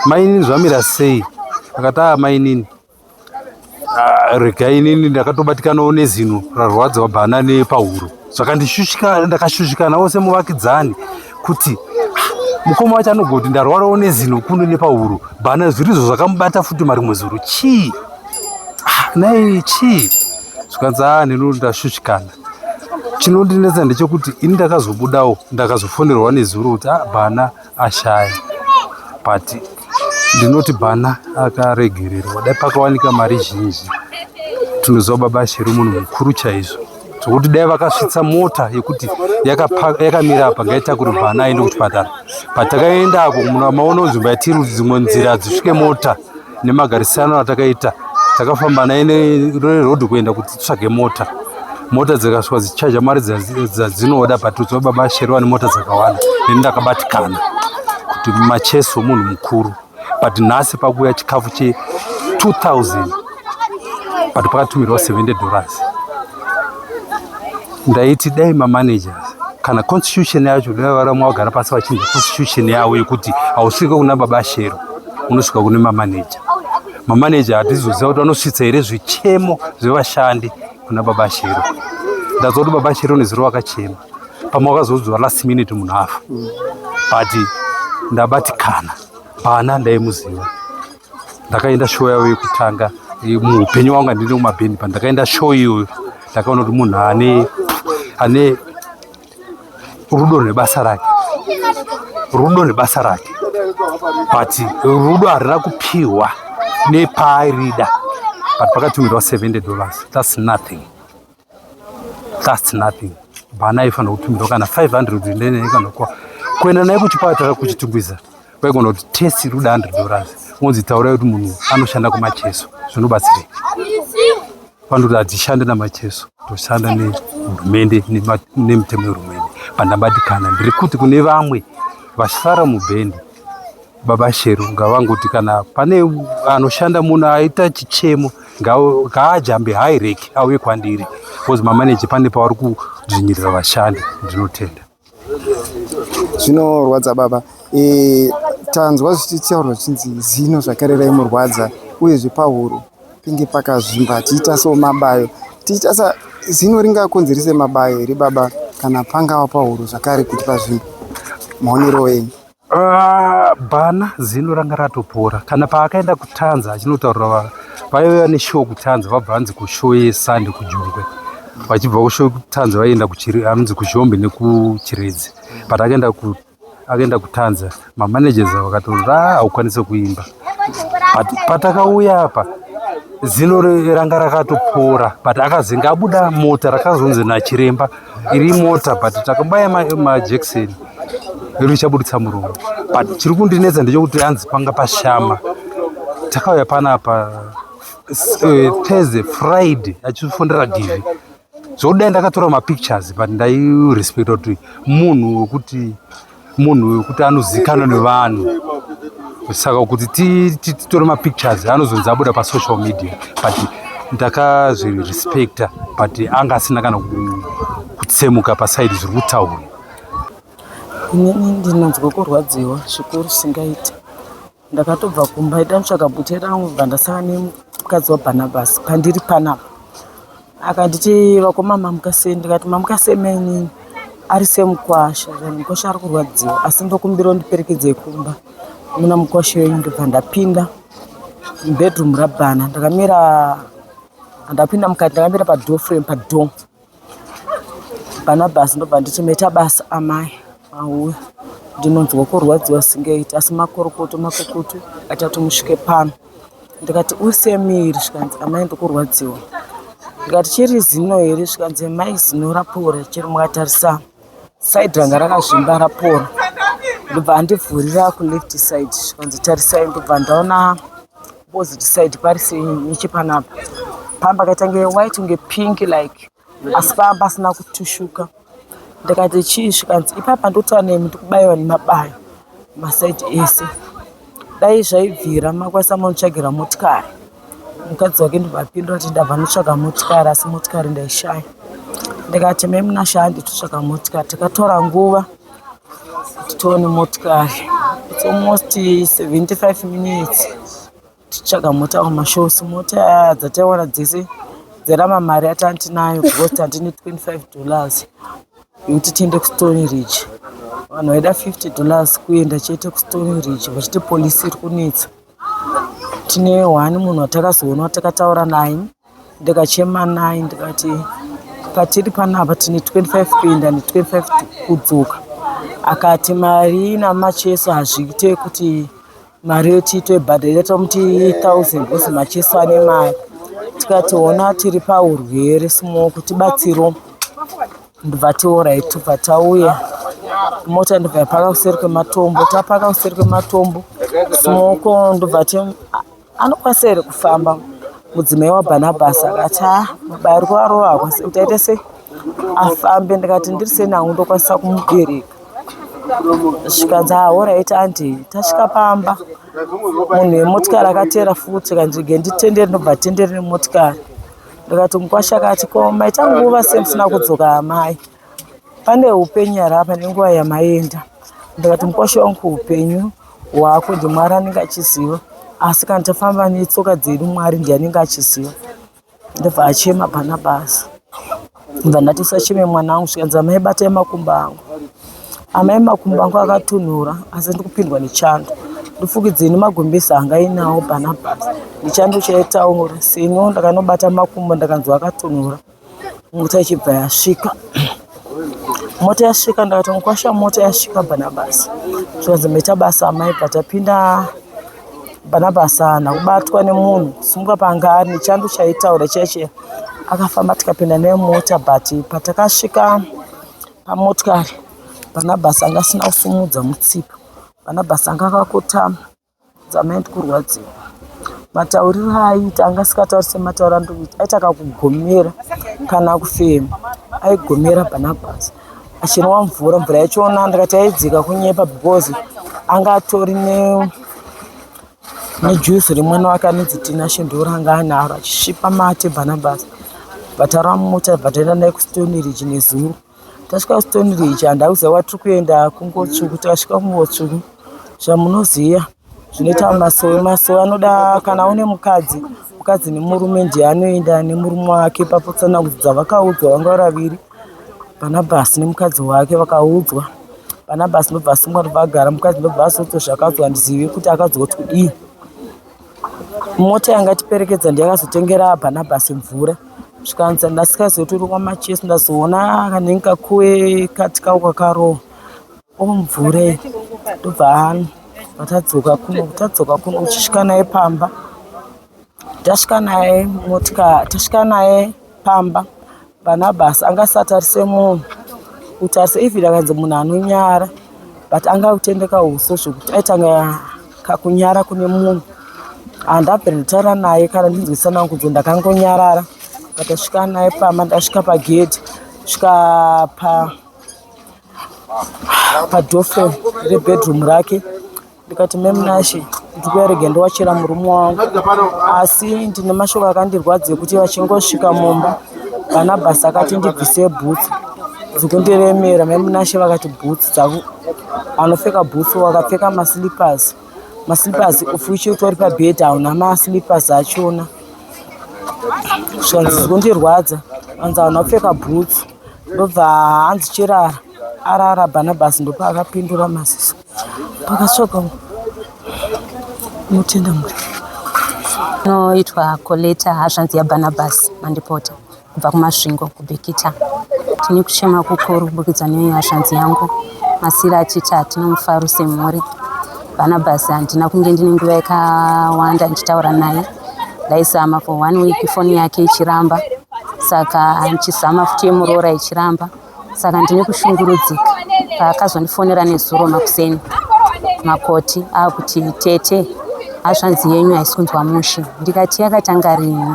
mainini, zvamira sei?" Akati, "A mainini, ah, regai inini ndakatobatikanawo nezino rarwadziwa bhana nepahuro." Zvakandishushika, ndakashushikanawo semuvakidzani kuti, ah, mukoma wacho anogoti ndarwarawo nezino kuno nepahuro, bhana zvirizvo zvakamubata futi marimwe zuro, chii? Ah, nai chii? Zvikanzi, "A neno ndashushikana." Chinondinetsa ndechekuti ini ndakazobudawo, ndakazofonerwa nezuro kuti, ah, bhana ashaya. But ndinoti bhana akaregererwa, dai pakawanika mari zhinji. Tinoziva baba Shero munhu mukuru chaizvo, zvokuti dai vakasvitsa mota yekuti yakamira apa, ngaitakure bhana aende kuchipatara. Patakaendako, maona nzvimbo yatiri kuti dzimwe nzira dzisvike mota, nemagarisano atakaita, takafamba naye nerodhi kuenda kuti titsvage mota. Mota dzikasvika dzichaja mari dzadzinoda, but toziva baba Shero vane mota dzakawanda. Neni ndakabatikana kuti Macheso munhu mukuru, but nhasi pakuuya chikafu che 2000, but pakatumirwa $70. Ndaiti dai mamanagers kana constitution yacho, dai varamwa vagara pasi vachinja constitution yavo yekuti hausvike kuna baba Shero, unosvika kune mamaneja. Mamaneja hatizoziva kuti vanosvitsa here zvichemo zvevashandi kuna baba Shero. Ndazwa kuti baba Shero nezuro vakachema, pamwe vakazodzwa last minute munhu afa. But ndabatikana, pana ndaimuziva. Ndakaenda show yavo yekutanga muupenyu wangu, handiri kumabhendi. Pandakaenda show iyoyo, ndakaona kuti munhu ane rudo rwebasa rake, rudo rwebasa rake, but rudo harina kupiwa nepaarida. But pakatumirwa $70, that's nothing, that's nothing. Bhana aifanira kutumirwa kana 500 nene kana kuenda naye kuchipatara kuChitungwiza. Vaigona kuti test iri kuda $100, onzi taurai kuti munhu anoshanda kuMacheso, zvinobatsirei? Vanoti hadzishande naMacheso, toshanda nehurumende, nemitemo yehurumende. Pandambatikana, ndiri kuti kune vamwe vasara mubhendi, baba Shero ngavangoti kana pane anoshanda munhu aita chichemo, ngaajambe hierarchy auye kwandiri, because mamaneja pane pavari kudzvinyirira vashandi. Ndinotenda. Zvinorwadza baba. E, tanzwa zvichitaurwa zvichinzi zino zvakare raimurwadza uyezve pahuro penge pakazvimba tichiita so mabayo tichiita sa zino ringakonzerese mabayo here baba kana pangava pahuro zvakare kuti pazvimba maonero enyu? Ah, bana zino ranga ratopora kana paakaenda kutanza achinotaurira vaiva neshow kutanza vabva vanzi kushow yesande kujongwe vachibva kushow kutanza vaienda anonzi kuzhombe nekuchiredzi but akaenda ku akaenda kutanza mamanagers vakatoti ah, haukwanise kuimba but patakauya apa zino ranga rakatopora but akazenge abuda mota rakazonzi nachiremba iri mota but takabaya majekiseni richabuditsa muromo but chiri kundinetsa ndechekuti hanzi panga pashama takauya panapa eh, thursday friday achifondera givi zvokudai ndakatora mapictures but ndairespecta kuti munhu wekuti munhu wekuti anozikanwa nevanhu saka kuti titore mapictures anozonzi abuda pasocial media but ndakazvirespecta but anga asina kana kutsemuka pasaidi zviri kutaura Inini ndinonzwa kurwadziwa zvikuru singaiti. Ndakatobva kumba ida kutsvaga bute rangu bva ndasangana nemukadzi waBhanabhasi pandiri panapa. Akanditi vakoma mamuka sei ndikati mamuka sei mainini ari semukwasha zvanzi mukwasha ari kurwadziwa asi ndokumbira undiperekedze kumba muna mukwasha wenyu ndobva ndapinda mubedroom raBhana ndakamira ndapinda mukati ndakamira padoor frame padoor Bhanabhasi ndobva nditi maita basa amai mauya ndinonzwa kurwadziwa singaiti asi makorokoto makukutu atatu musvike pano ndikati use miri zvikanzi amai ndikurwadziwa ndikati chiri zino here zvikanzi mai zino rapora chero mukatarisa side ranga rakazvimba rapora ndobva andivhurira kuleft side zvikanzi tarisai ndobva ndaona opposite side pari sei nechepanapa pamba kaita kunge white kunge pink like asi pamba pasina kutushuka ndikati chii zvikanzi ipapa ndotaura nemi ndikubaiwa nemabayo masaidi ese dai zvaibvira makwanisa monotsvagira motikari mukadzi wake ndobva apindura kuti ndabva notsvaga motikari asi motikari ndaishaya ndikati mai munashe handi totsvaga motikari takatora nguva kuti tione motikari its almost 75 minutes tichitsvaga mota kumashows mota dzataiwana dzese dzerama mari yatantinayo because tandine 25 dollars yekuti tiende kustony ridge vanhu vaida 50 dollars kuenda chete kustony ridge vachiti polisi iri kunetsa tine one munhu watakazoona watakataura naye ndikachema naye ndikati patiri panapa tine 25 kuenda ne 25 kudzoka akati mari namacheso hazviite kuti mari yoti toibhadharira tomuti 1000 because macheso ane mari tikati hona tiri paurwere smoko tibatsiro ndobva tiorai tobva tauya mota ndobva yapaka kuseri kwematombo tapaka kuseri kwematombo smoko ndobva ti anokwanisa here kufamba mudzimai wabhanabhasi akati a mabaya ari kuvarova akwanisa kuti aite sei afambe ndikati ndiri sei nangu ndokwanisa kumubereka zvikanzi ahoraiti andi tasvika pamba munhu wemotikari akateera futi kanzi rege nditendere ndobva tendere nemotikari ndikati mukwasha akati ko maita nguva sei musina kudzoka amai pane upenyu here apa nenguva yamaenda ndikati mukwasha wangu upenyu hwako ndimwari anenge achiziva asi kana tafamba netsoka dzedu mwari ndiye anenge achiziva ndobva achema pana basa ndobva ndati usacheme mwana wangu zvikanzi amai batai makumbo angu amai makumbo angu akatonhora asi ndikupindwa nechando ndifukidzei nemagumbezi anga ainawo bhanabhasi nechando chaitaura seniwo ndakanobata makumbo ndakanzwa akatonhora mota ichibva yasvika mota yasvika ndakati mukwasha mota yasvika bhanabhasi zvikanzi maita basa amai bva tapinda bhanabhasi haana kubatwa nemunhu kusimuka paanga ari nechando chaitaura chiya chiya akafamba tikapinda nemota but patakasvika pamotikari bhanabhasi anga asina kusimudza mutsipa bhanabhasi anga akakotama Dzamai ndikurwadziwa. Matauriro aaiita anga asikatauri sematauriro andiri kuita aita kakugomera kana kufema aigomera Bhanabhasi achinwa mvura mvura yachona ndikati yaidzika kunyepa because anga atori ne nejuice remwana wake anonzi Tinashe ndoranga anaro achisvipa mate Bhanabhasi bva tarova mota bva taenda naye kuStony Ridge nezuro. Tasvika kuStone Ridge handauziva kwatiri kuenda kungotsvuku tikasvika kungotsvuku zvamunoziva zvinoita masowe masowe anoda kana une mukadzi mukadzi nemurume ndiye anoenda nemurume wake papo tsanangudzo dzavakaudzwa vanga vari vaviri Bhanabhasi nemukadzi wake vakaudzwa Bhanabhasi ndobva asungwa ndobva agara mukadzi ndobva azoto zvakaudzwa handizivi kuti akaudzwa kuti kudii mota yanga tiperekedza ndiye akazotengera Bhanabhasi mvura zvikanzi ndasikazotorwa macheso ndazoona kanenge kakuwe kati kako kakarohwa omvura iyi ndobva tadzoka kuno tadzoka kuno uchisvika naye pamba tasvika naye motikari tasvika naye pamba Barnabas anga asatarise munhu kutarise even akanzi munhu anonyara but anga akutendeka huso zvekuti aitanga kakunyara kune munhu handabve nditaura naye kana ndinzwe tsanangudzo ndakangonyarara patasvika naye pamba ndasvika pagedhi svika pa padoframe rebedroom rake ndikati memunashe ndikuya rega ndowachira murume wangu asi ndine mashoko akandirwadza ekuti vachingosvika mumba Bhanabhasi akati ndibvise bhutsu dzikundiremera memunashe vakati bhutsu dzavo anopfeka bhutsu wakapfeka maslippers maslippers of which utori pabhedhi hauna maslippers achona zvikanzi zvikundirwadza anzi hauna kupfeka bhutsu ndobva hanzi chirara arara Bhanabhasi ndopaakapindura maziso pakatsvaga unotenda mwari Inoitwa Coleta hazvanzi yaBarnabas Mandipota kubva kuMasvingo kuBikita. Tine kuchema kukuru kuburikidza nehazvanzi yangu masira achiti hatina mufaro semhuri. Barnabas handina kunge ndine nguva yakawanda ndichitaura naye, ndaizama for one week foni yake ichiramba, saka ndichizama futi yemuroora ichiramba saka ndine kushungurudzika paakazondifonera nezuro makuseni makoti akuti tete hazvanzi yenyu haisi kunzwa mushe ndikati yakatanga rini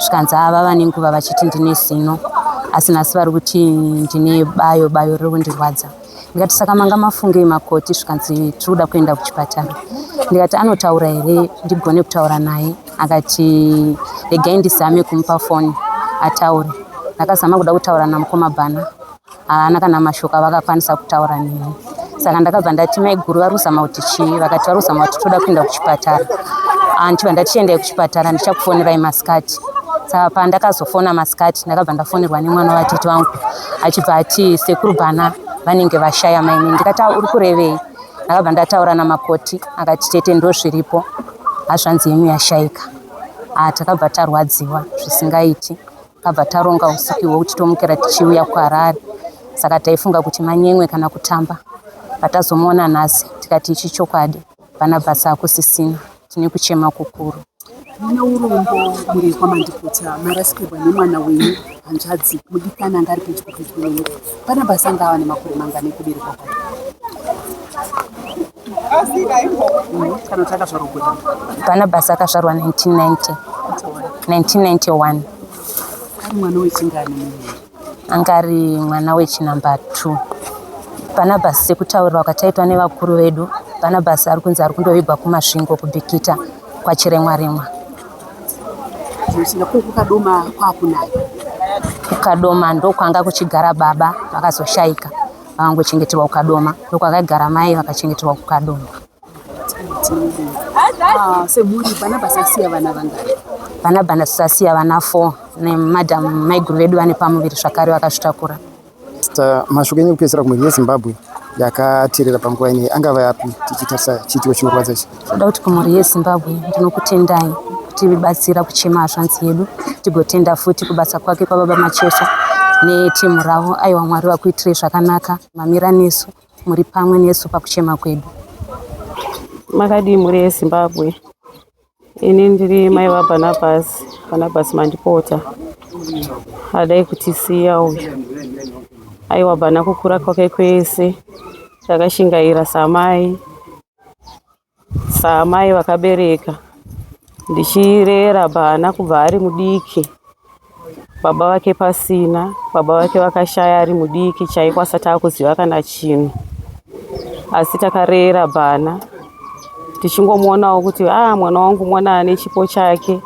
zvikanzi ava vane nguva vachiti ndine zino asi nhasi vari kuti ndine bayo bayo riri kundirwadza ndikati saka manga mafungei makoti zvikanzi tiri kuda kuenda kuchipatara ndikati anotaura here ndigone kutaura naye akati regai ndizame kumupa foni ataure ndakazama kuda kutaura namukoma bhana haana kana mashoko avakakwanisa kutaura neni saka ndakabva ndati maiguru vari kuzama kuti chii vakati vari kuzama kuti toda kuenda kuchipatara ah, ndichibva ndati chiendai kuchipatara ndichakufonerai masikati saka pandakazofona masikati ndakabva ndafonerwa nemwana watete wangu achibva ati sekuru bhana vanenge vashaya mainini ndikati ah, uri kurevei ndakabva ndataura namakoti akati tete ndozviripo hazvanzi yenyu yashaika ah, takabva tarwadziwa zvisingaiti kabva taronga usiku ihwo kuti tomukira tichiuya kuharare saka taifunga kuti manyemwe kana kutamba patazomuona nhasi tikati ichi chokwadi Bhanabhasi hakusisina tine kuchema kukuru Mune urombo muri kwaMandiputsa marasikirwa nemwana wenyu hanzvadzi mudikani anga ari pedyo pedyo nemi. Bhanabhasi anga ava nemakore mangani ekuberekwa kwake? Kana kuti akazvarwa gore ripi? Bhanabhasi akazvarwa 1990 1991 Ari mwana wechingani mumhuri? Anga ari mwana wechinumber 2. Bhanabhasi sekutaurirwa kwataitwa nevakuru vedu, Bhanabhasi ari kunzi ari kundovigwa kuMasvingo kuBikita kwaChiremwa rimwa. Zvinoshinga ko kukadoma kwakunaya. Kukadoma ndokwanga kuchigara baba vakazoshaika vakangochengeterwa kukadoma ndokwakagara mai vakachengeterwa kukadoma. Ah, semhuri Bhanabhasi asiya vana vangani? Bhanabhasi asiya vana 4 nemadam maiguru vedu vane pamuviri zvakare vakazvitakura. Mashoko enyu ekupedzisira kumhuri yeZimbabwe yakateerera panguva ino angava yapi tichitarisa chiitiko chinorwadza ichi? Toda kuti kumhuri yeZimbabwe ndinokutendai kutibatsira kuchema hazvanzi yedu tigotenda futi kubasa kwake kwababa Macheso netimu ravo. Aiwa Mwari vakuitirei zvakanaka mamira nesu muri pamwe nesu pakuchema kwedu. Makadii mhuri yeZimbabwe? Ini ndiri mai vaBhanabhasi, Bhanabhasi Mandipota. Adai kutisiya uyu. Aiwa Bhana kukura kwake kwese takashingaira samai saamai vakabereka ndichirera Bhana kubva ari mudiki baba vake pasina baba vake vakashaya ari mudiki chaiko asati akuziva kana chinhu asi takarera Bhana tichingomuonawo kuti ah mwana wangu mwana ane chipo chake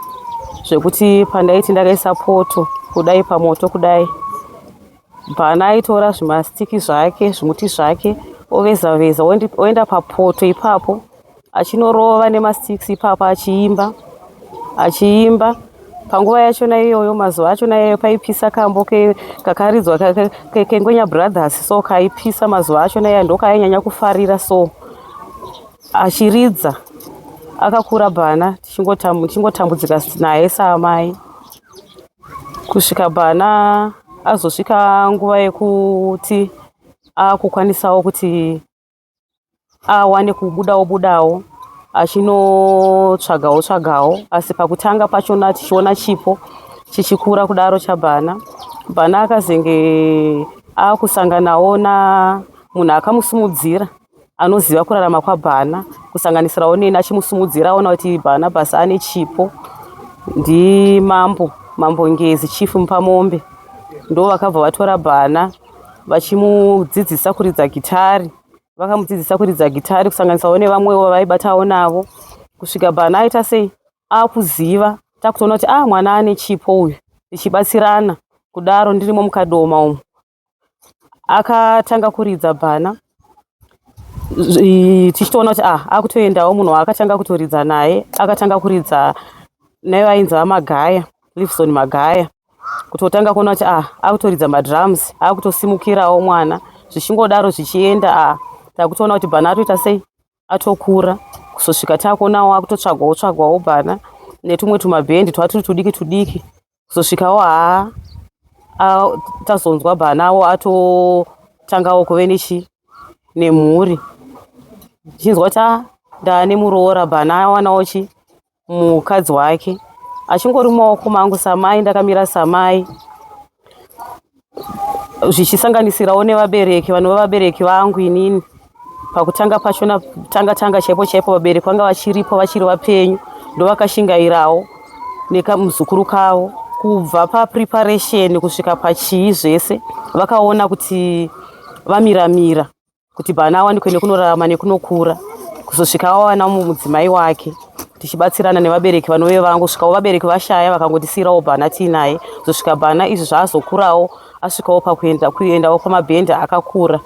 zvekuti pandaiti ndakaisa poto kudai pamoto kudai. Bhana aitora zvimastiki zvake, zvimuti zvake, oveza veza oenda papoto ipapo achinorova nemasticks ipapo achiimba achiimba panguva yachona iyoyo mazuva achona iyoyo paipisa kambo kakaridzwa kengwenya brothers so kaipisa mazuva achona iyoyo ndokainyanya kufarira so achiridza akakura bhana tichingotambudzika naye saamai kusvika bhana azosvika nguva yekuti akukwanisawo kuti awane kubudawo budawo achinotsvagawo tsvagawo asi pakutanga pachona tichiona chipo chichikura kudaro chabhana bhana akazenge akusanganawo na munhu akamusumudzira anoziva kurarama kwaBhana kusanganisirawo neni achimusumudzira aona kuti Bhanabhasi ane chipo ndimambo mambo Ngezi Chief Mupamombe ndo vakabva vatora Bhana vachimudzidzisa kuridza gitari vakamudzidzisa kuridza gitari kusanganisawo nevamwewo vavaibatawo navo kusvika Bhana aita sei akuziva takutoona kuti ah mwana ane chipo uyu tichibatsirana kudaro ndirimo mukadoma umu akatanga kuridza bhana tichitoona kuti ah akutoendawo munhu waakatanga kutoridza naye akatanga kuridza naye vainzi vamagaya livson magaya kutotanga kuona kuti ah akutoridza madrums akutosimukirawo mwana zvichingodaro zvichienda ah takutoona kuti bhana atoita sei atokura kuzosvika takuonawo akutotsvagwawo tsvagwawo bhana netumwe tumabhendi twaturi tudiki tudiki kuzosvikawo haa tazonzwa bhanawo atotangawo kuve nechi nemhuri tichinzwa kuti ah, ndaane muroora bhana awanawo chi mukadzi wake achingori mumaoko mangu samai ndakamira samai zvichisanganisirawo nevabereki vanova vabereki vangu inini pakutanga pachona tanga tanga chaipo chaipo vabereki vanga vachiripo vachiri vapenyu ndovakashingairawo nekamuzukuru kavo kubva papreparation kusvika pachii zvese vakaona kuti vamiramira kuti Bhana awanikwe nekunorarama nekunokura kuzosvika awana mudzimai wake tichibatsirana nevabereki vanove vangu kusvikawo vabereki vashaya vakangotisiirawo Bhana tiinaye kuzosvika Bhana izvi zvaazokurawo asvikawo pakuenda kuendawo pamabhendi akakura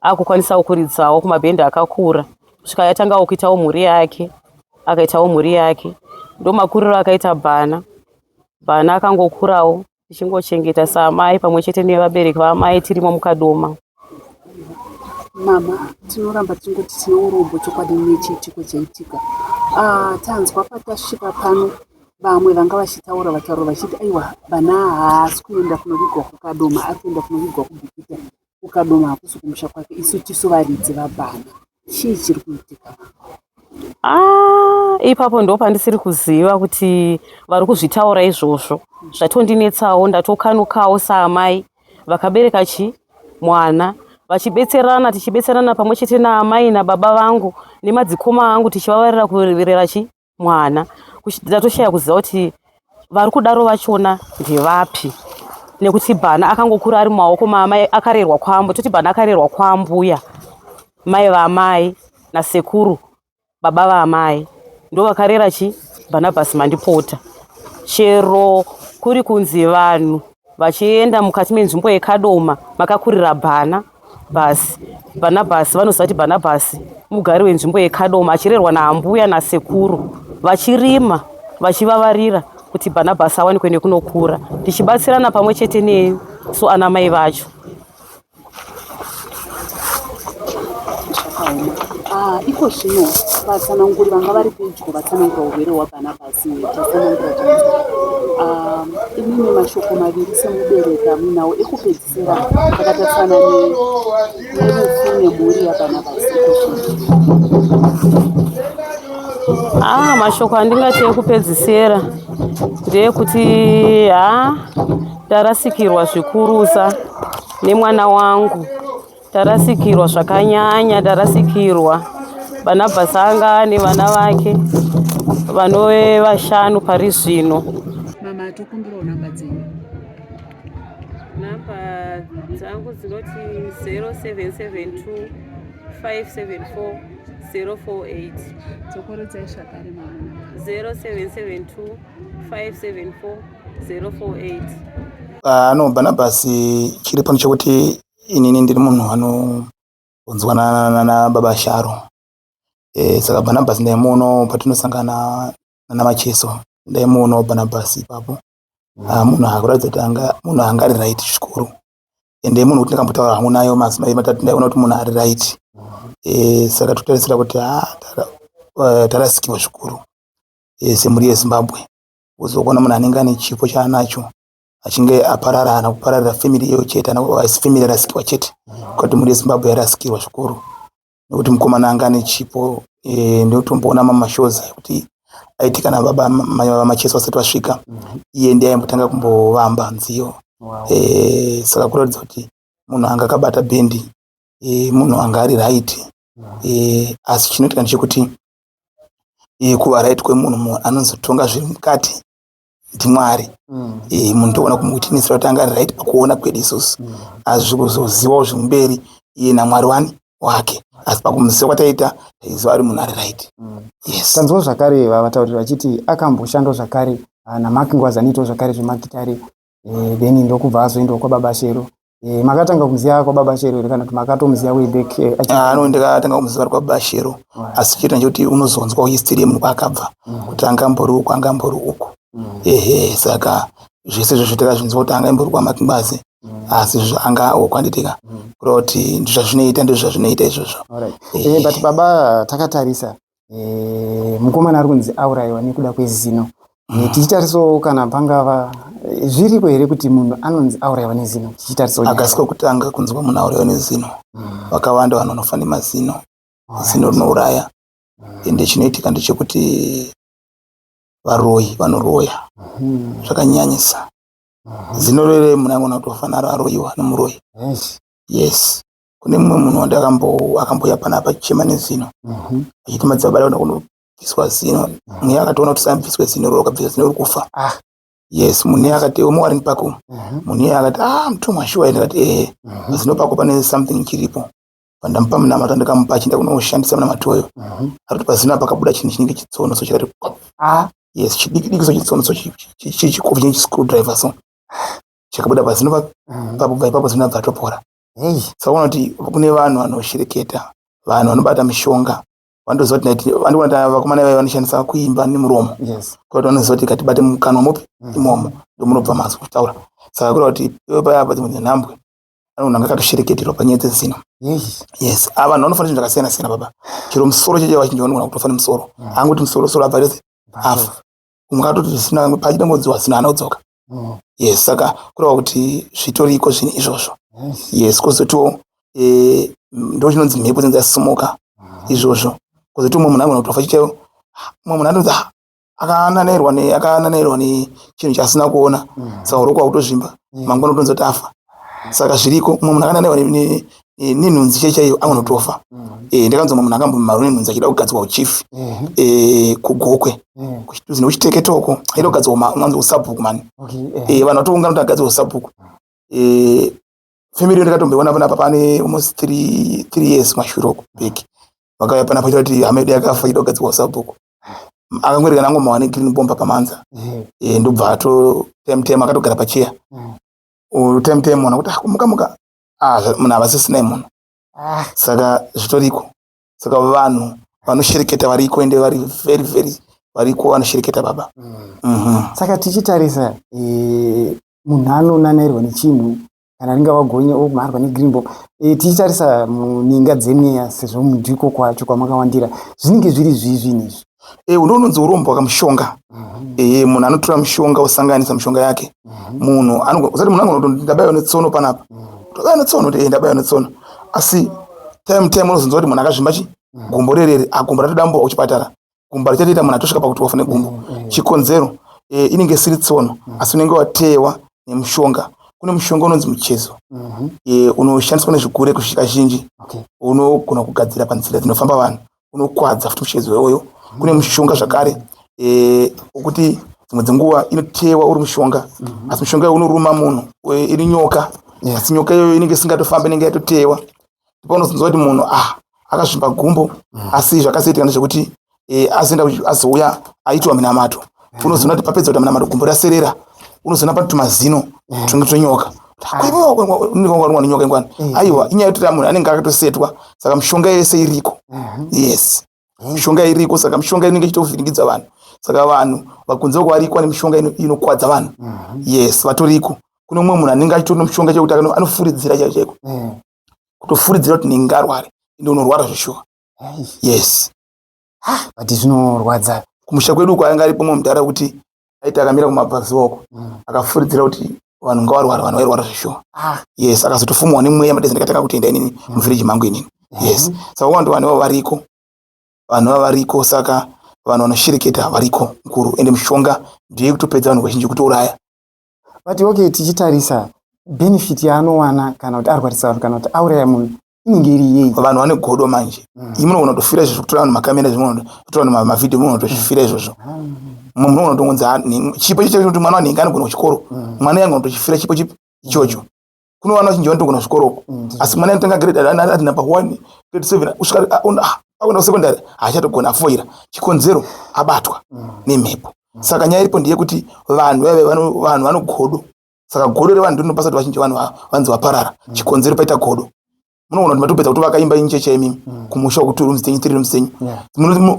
akukwanisawo kuridzawo kumabhendi akakura kusvika yatangawo kuitawo mhuri yake akaitawo mhuri yake ndomakuriro akaita Bhana Bhana akangokurawo tichingochengeta saamai pamwe chete nevabereki vaamai tirimo mukadoma. Mama, tinoramba tichingoti tine urombo chokwadi nechiitiko chaitika. Ah, tanzwa patasvika pano vamwe vanga vachitaura vataura vachiti aiwa vana haasi kuenda kunovigwa kukadoma ari kuenda kunovigwa kubhikita Kukadoma hakusi kumusha kwake isu tisu varidzi vabhana. Chii chiri kuitika? Ah, ipapo ndo pandisiri kuziva kuti vari kuzvitaura izvozvo zvatondinetsawo ndatokanukawo saamai vakabereka chi mwana vachibetserana tichibetserana pamwe chete naamai nababa vangu nemadzikoma angu tichivavarira kurera chi mwana ndatoshaya kuziva kuti vari kudaro vachona ndevapi nekuti bhana akangokura ari mumaoko maamai akarerwa kwambo toti bhana akarerwa kwambuya mai vaamai nasekuru baba vaamai ndo vakarera chi bhanabhasi mandipota chero kuri kunzi vanhu vachienda mukati menzvimbo yekadoma makakurira bhana bhasi bhanabhasi vanoziva kuti bhanabhasi mugari wenzvimbo yekadoma achirerwa naambuya nasekuru vachirima vachivavarira kuti bhanabhasi awanikwe nekunokura tichibatsirana pamwe chete nesu ana mai vacho Zvakaoma. Ah, iko zvino vatsananguri vanga vari pedyo vatsanangura urwere hwaBhanabhasi tatsanangura tanzwa. Ah, imimi mashoko maviri semubereki amuinawo ekupedzisira akatarisana nerufu nemhuri yaBhanabhasi iko zvino. Ah, mashoko andingati ekupedzisira ndeyekuti ha tarasikirwa zvikurusa nemwana wangu tarasikirwa zvakanyanya tarasikirwa Bhanabhasi anga ane vana vake vanove vashanu pari zvino Mama, tokumbirawo namba dzenyu. Namba dzangu dzinoti 0772 574 048. Dzokoredzai zvakare mama namba. 0772 574 048. Ah, no Barnabas chiripo ndechekuti inini ndiri munhu anonzwanana nababa Sharo. E, saka Barnabas ndaimuonawo patinosangana nana Macheso, ndaimuonawo Barnabas ipapo. Ah, munhu akuratidza kuti anga munhu anga ari right zvikuru, ende munhu kuti ndakambotaura hangu nayo mazuva matatu, ndaiona kuti munhu ari right. E, saka totarisira kuti ah, tarasikirwa zvikuru semhuri yeZimbabwe. Uzokuona munhu anenge ane chipo chaanacho achinge aparara, haana kupararira family iyoyo chete, asi family yarasikirwa chete, kuti mhuri yeZimbabwe yarasikirwa zvikuru, nekuti mukomana anga ane chipo. Ndotomboona mamashows ekuti aiti kana baba vaMacheso vasati vasvika, iye ndiye aimbotanga kumbovamba nziyo. Saka kuratidza kuti munhu anga akabata bhendi, munhu anga ari right. Asi chinoitika ndechekuti kuva right kwemunhu, munhu anozotonga zviri mukati ndiMwari. Munhu toona kumuwitinisira kuti anga ari right pakuona kwedu isusu, asi zvikuzozivawo zvemumberi iye naMwari wani wake, asi pakumuziva kwataita taiziva ari munhu ari right, yes. Tanzwa zvakare vatauri vachiti akamboshandawo zvakare naMark Ngwazi, anoitawo zvakare zvemagitare, then ndokubva azoendawo kwababa Shero. Makatanga kumuziva kwababa Shero here kana kuti makatomuziva way back? Ah, no, ndakatanga kumuziva ari kwababa Shero, asi chete ndechekuti unozonzwa history yemunhu kwaakabva, kuti angambori uku, angambori uku. Ehe, saka zvese izvozvo takazvinzwa kuti angambori kwaMark Ngwazi, asi anga okwanditika kureva kuti ndizvazvinoita, ndizvazvinoita izvozvo. Alright. But baba, takatarisa mukomana ari kunzi aurayiwa nekuda kwezino. Tichitarisawo kana pangava zviriko here kuti munhu anonzi aurayiwa nezino, tichitarisawo nyaya? Akasi kwekutanga kunzwa munhu aurayiwa nezino. Vakawanda vanhu vanofa nemazino. Zino rinouraya, ende chinoitika ndechekuti varoyi vanoroya zvakanyanyisa. Zino rere munhu angona kutofa naro, aroyiwa nemuroyi. Yes, kune mumwe munhu wandakambo akambouya panapa achichema nezino, achiti madzibaba ndakuda kunobviswa zino. Mweya akatoona kuti sabviswe zino roro, ukabvisa zino uri kufa. Yes, munhu iye akati muWarren Park umu, munhu iye akati, "Ah, mutumwa, shuwa?" Ndikati, "Ehe, pazino pako pane something chiripo." Pandamupa munamato, ndikamupa achienda kunoshandisa munamato uyo, ari kuti pazino apa pakabuda chinhu chinenge chitsono so, chakati pop. Yes, chidiki diki so, chitsono so, chikofu chinenge chiscrewdriver so, chakabuda pazino papo. Bva ipapo zino abva atopora. Saka unoona kuti kune vanhu vanoshereketa, vanhu vanobata mishonga, vanotoziva kuti vandoona kuti vakomana vaiva vanoshandisa kuimba nemuromo, kuti vanoziva kuti katibate mukanwa mupi imomo ndomunobva mazwi kutaura. Saka kureva kuti iwe paya pa dzimwe dzenhambwe anogona kunge akatoshereketerwa panyaya dzezino. Yes, ava vanhu vanofanira zvinhu zvakasiyana siyana baba. Chero musoro chete, vazhinji vanogona kutofa nemusoro. Angoti musoro soro abva rese afa. Umwe akatoti zvisina pachida ngodziwa zino, haana kudzoka. Yes, saka kureva kuti zvitoriko zvinhu izvozvo. Yes, kwozotiwo ndo chinonzi mhepo dzinenge dzasumuka izvozvo. Kwozotiwo mumwe munhu anogona kutofa chaiwo. Mumwe munhu anonzi "Ah, akananairwa nechinhu chaasina kuona," saka uroko hwakutozvimba, mangwana utonzi kuti afa. Saka zviriko. Mumwe munhu akananairwa nenhunzi chaiyo chaiyo angona kutofa. Ndakanzwa mumwe munhu akambomharwa nenhunzi achida kugadzirwa uchief kuGokwe, nekuChiteketoko, achida kugadzirwa unonzi usabhuku mani. Vanhu vatoungana kuti agadzirwe usabhuku. Family yo ndakatomboiona panapa pane almost 3 years mashure uko back. Vakauya panapa achida kuti hama yedu yakafa ichida kugadzirwa usabhuku. Akangoreka nangoma negreen bomba pamanza. Ndobva ato time time akatogara pacheya. Time time ona kuti, "Ah, muka muka." Ah, munhu havasisina munhu. Saka zvitoriko. Saka vanhu vanoshereketa variko, ende vari very very variko vanoshereketa baba. Saka tichitarisa munhu anonanairwa nechinhu kana ringava gonye omharwa negreen bomb, tichitarisa muninga dzemweya, sezvo mundiko kwacho kwamakawandira, zvinenge zviri zvii zvinhu izvi? Ndo unonzi urombo hwakamushonga. Munhu anotora mushonga, osanganisa mishonga yake. Munhu usati munhu angona kuti ndabayiwa netsono panapa, tobaiwa netsono, kuti ndabayiwa netsono, asi time time unozonzwa kuti munhu akazvimba chi gumbo rerere, gumbo ratodamburwa kuchipatara, gumbo richatoita munhu atosvika pakuti wafa negumbo. Chikonzero inenge isiri tsono, asi unenge wateyewa nemushonga. Kune mushonga unonzi muchezo, unoshandiswa nezvigure kusvika zhinji. Unogona kugadzira panzira dzinofamba vanhu, unokwadza futi muchezo iwoyo. Kune mushonga zvakare wekuti dzimwe dzenguva inotewa uri mushonga, asi mushonga iwoyo unoruma munhu, iri nyoka, asi nyoka iyoyo inenge isingatofambi, inenge yatotewa. Paunozonzwa kuti munhu akazvimba gumbo, asi zvakazoitika ndezvekuti azoenda azouya aitwa minamato, unozoona kuti papedza kuita minamato gumbo raserera. Unozoona pane tumazino tunenge twenyoka. Kuiwarumwa nenyoka ingwani. Aiwa, inyaya yekuti munhu anenge akatosetwa, saka mishonga yese iriko. Yes, mishonga iriko, saka mishonga inenge ichitovhiringidza vanhu. Saka vanhu vakunze uko variko vane mishonga inokwadza vanhu. Yes, vatoriko. Kune umwe munhu anenge achitori nemushonga chekuti anofuridzira chaiko chaiko, kutofuridzira kuti nhingi arware, ende unorwara zveshuwa. Yes. But zvinorwadza. Kumusha kwedu uko anga aripo mumwe mudhara kuti aiti akamira kumabvazuva uko, akafuridzira kuti vanhu ngavarwara, vanhu vairwara zveshuwa. Yes, akazotofumwa nemweya madezi, ndikatanga kutenda inini muvhireji mangu inini. Yes, saka wanda vanhu ivavo variko, vanhu ivavo variko. Saka vanhu vanoshereketa variko mukuru, ende mishonga ndiye kutopedza vanhu vazhinji, kutouraya. But okay, tichitarisa benefit yaanowana kana kuti arwarisa vanhu kana kuti auraya munhu inenge iri yei? Vanhu vane godo manje. Imi munogona kutofira izvozvo, kutora vanhu makamera, zvimwe kutora vanhu mavhidhiyo, munogona kutozvifira izvozvo. Mumwe munogona kutongonzi, "Ah, chipo icho chekuti mwana wanhingi anogona kuchikoro, mwana yangu anotochifira chipo chipi ichocho." Kune vana vazhinji vanotogona kuchikoro uko, asi mwana anotanga grade ati number 1, grade 7, kusvika aenda kusecondary haachatogona, afoira. Chikonzero abatwa nemhepo. Saka nyaya iripo ndeyekuti vanhu vaive vanhu vanogodo. Saka godo revanhu ndinopasa kuti vazhinji vanhu vanzi vaparara. Chikonzero paita godo. Munoona kuti matopedza kuti vakaimba incheche imimi kumusha wekuti rooms dzenyu, three rooms dzenyu.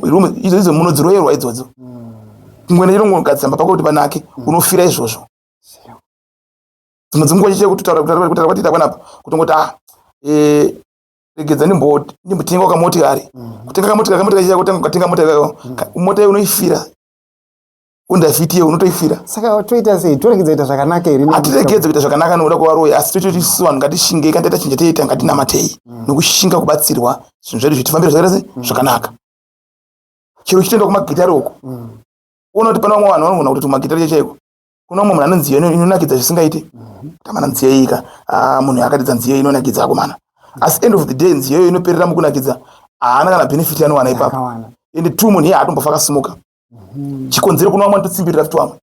Room idzo idzo munodziroyerwa idzodzo. Kungoenda chero kungogadzira pamba pako kuti panake, unofira izvozvo. Dzimwe dzenguva chiche kutaura kutaura kwatiita panapa, kutongoti regedza ndimbotenga kamotikari. Kutenga kamotikari, kamotikari chicha kutenga, ukatenga mota ikako, mota iyo unoifira, Honda Fit iyo unotoifira. Saka toita sei? Toregedza kuita zvakanaka here? Hatiregedze kuita zvakanaka nokuda kwevaroyi, asi tototi isusu vanhu ngatishingei, kana taita chinhu chatiita ngatinamatei nokushinga kubatsirwa, zvinhu zvedu zvitifambire zvakaita sei zvakanaka. Chero uchitoenda kumagitari uko, uona kuti pane vamwe vanhu vanogona kutoti kumagitari chaiko, kuna umwe munhu ane nziyo inonakidza zvisingaiti. Tamana nziyo iyi ka, munhu akaridza nziyo inonakidza akomana, asi end of the day nziyo iyo inoperera mukunakidza, haana kana benefit yanowana ipapo. Akawana. Ende two, munhu iye haatombofa akasimuka. Chikonzero kuna vamwe vanototsimbirira futi vamwe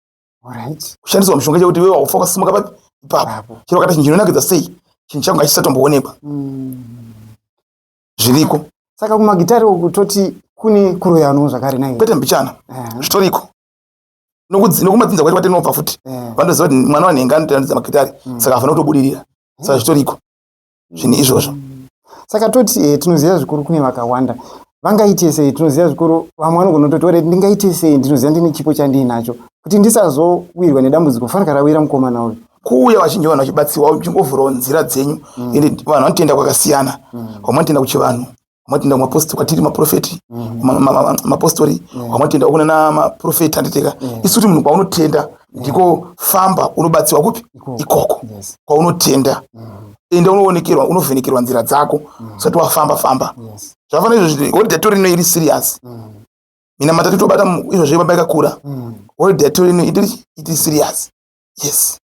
kushandiswa mushonga chekuti iwewe haufa wakasimuka papi ipapo, chero wakati chinhu chinonakidza sei, chinhu chako ngachisatomboonekwa. Zviriko. Saka kumagitari uku toti kune kuroyanawo zvakare nai? Kwete mbichana. Zvitoriko. Nokumadzinza kwacho kwatinobva futi, vanoziva kuti mwana wanhenga anotoratidza magitari, saka afanira kutobudirira. Saka zvitoriko zvinhu izvozvo. Saka toti tinoziva zvikuru kune vakawanda vangaite sei? Tinoziva zvikuru vamwe vanogona kutoti, "Alright, ndingaite sei? Ndinoziva ndine chipo chandiinacho kuti ndisazowirwa nedambudziko fanika rawira mukomana uyu." Kuuya vazhinji vanhu vachibatsirwa, uchingovhurawo nzira dzenyu. Ende vanhu vanotenda kwakasiyana. Vamwe vanotenda kuchivanhu, vamwe vanotenda kumapostori, kwatiri maprofeti, mapostori, vamwe vanotenda kuna namaprofeti anditeka. Isu kuti munhu kwaunotenda ndiko famba unobatsirwa kupi ikoko kwaunotenda. Ende unoonekerwa, unovhenekerwa nzira dzako usati wafamba famba. Zvakafanana izvozvi, holiday yatori ino iri serious. Minamata totobata izvozvo baba yakakura. Holiday yatori ino iri serious, yes.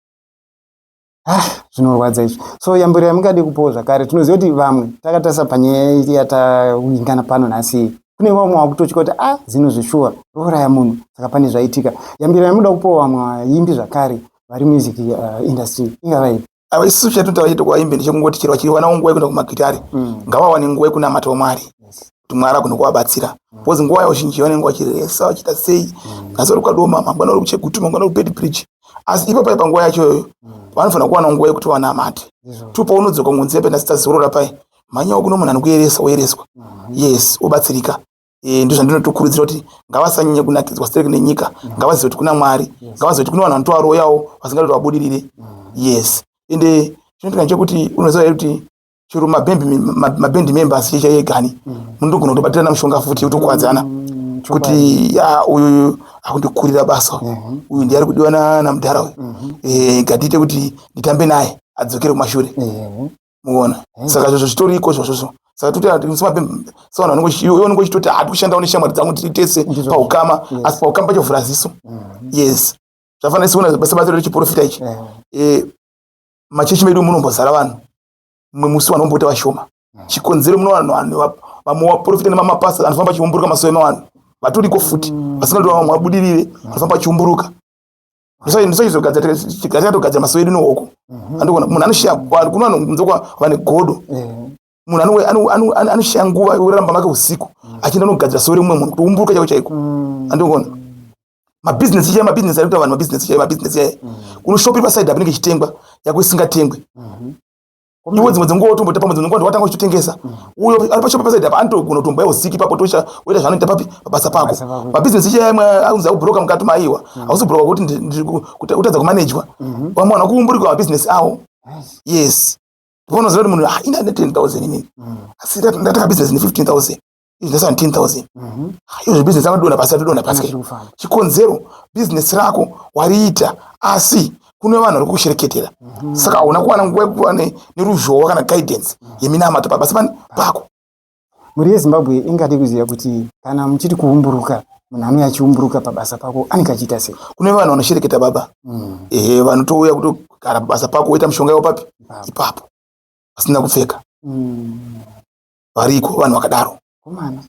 Ah, zvinorwadza izvi. So yambiro yamungade kupawo zvakare, tinoziva kuti vamwe takatarisa panyaya yatawingana pano nhasi, kune vamwe vakutotya kuti a zino zveshuwa rouraya munhu, saka pane zvaitika. Yambiro yamuda kupawo vamwe vaimbi zvakare vari music industry ingava ipi? Ava isusu chatinotaura chete kuvaimbi ndechekungoti chero vachiwana nguva yekuenda kumagitari, ngavawane nguva yekunamata Mwari, kuti Mwari agone kuvabatsira, because nguva yavo zhinji vanenge vachiresa, vachiita sei, nhasi vari kuKadoma, mangwana vari kuChegutu, mangwana vari kuBeitbridge. Asi ipapo pai panguva yacho iyoyo vanofanira kuwana nguva yekuti vanamate. Tu paunodzoka kunzi yape nhasi tazorora pai, mhanyawo kuno munhu anokueresa, woereswa, yes, wobatsirika. Ndozvandinotokurudzira kuti ngavasanyanye kunakidzwa stereki nenyika. Ngavazive kuti kuna Mwari, ngavazive kuti kune vanhu vanotovaroyawo vasingadi kuti vabudirire. Yes, ende chinoitika ndechekuti unoziva here kuti chero maband members checha yegani munotogona kutobatirana mushonga futi, kutokuwadzana kuti ya uyu akundikurira basa, uyu ndiye ari kudiwa namudhara uyu, ngatiite kuti nditambe naye adzokere kumashure. Muona, saka zvozvo zvitoriko izvozvozvo. Saka toti savanhu iwe unenge uchitoti hati kushandawo neshamwari dzangu, tiri tese paukama, asi paukama pacho vhura ziso. Yes, zvafanira sikuona basa rechiprofita ichi. Machechi medu munombozara vanhu, mumwe musi vanhu vomboita vashoma. Chikonzero muno vanhu vamwe vaprofita nemamapasa anofamba achiumburuka masowe mavanhu vatoriko futi, vasingadi vamwe vabudirire, vanofamba achiumburuka. Ndisachizogadzira masowe edu nehoko. Andikuona munhu anoshiya kuno vanhu kunze kwa vane godo. Munhu anoshiya nguva yekuramba make usiku achienda nogadzira sowe remumwe munhu, kutoumburuka chaiko chaiko. Andikuona. Mabhizinesi chaiyo, mabhizinesi ari kuita vanhu mabhizinesi chaiyo, mabhizinesi chaiyo. Kunoshopi pasaidi apo inenge ichitengwa yako isingatengwe. Iwe dzimwe dzenguva wotombota pamwe dzimwe nguva ndowatanga uchitotengesa. Uyo ari pashopi pasaidi apa anotogona kutomboya usiki ipapo tosha woita zvaanoita papi pabasa pako. Mabhizinesi chaiyo amwe akunzi akubhuroka mukati maiwa. Hausi kubhuroka kuti kutadza kumanejwa. Vamwe vanhu vakuumburika mabhizinesi avo. Yes. Unoziva kuti munhu ah ina 10000 inini. Asi ndataka business ne 15000. Izvi ndasana 10000. Izvo business akadonha pasi atodonha pasi. Chikonzero business rako wariita asi kune vanhu vari kukushereketera. Saka hauna kuwana nguva yekuva neruzhowa kana guidance yeminamato pabasa pani pako. Mhuri yeZimbabwe ingade kuziva kuti kana muchiti kuumburuka munhu anouya achiumburuka pabasa pako anenge achiita sei? Kune vanhu vanoshereketa baba. Ehe, vanotouya kutogara pabasa pako woita mishonga yavo papi? Ipapo. Vasina kupfeka. Variko vanhu vakadaro. Komana.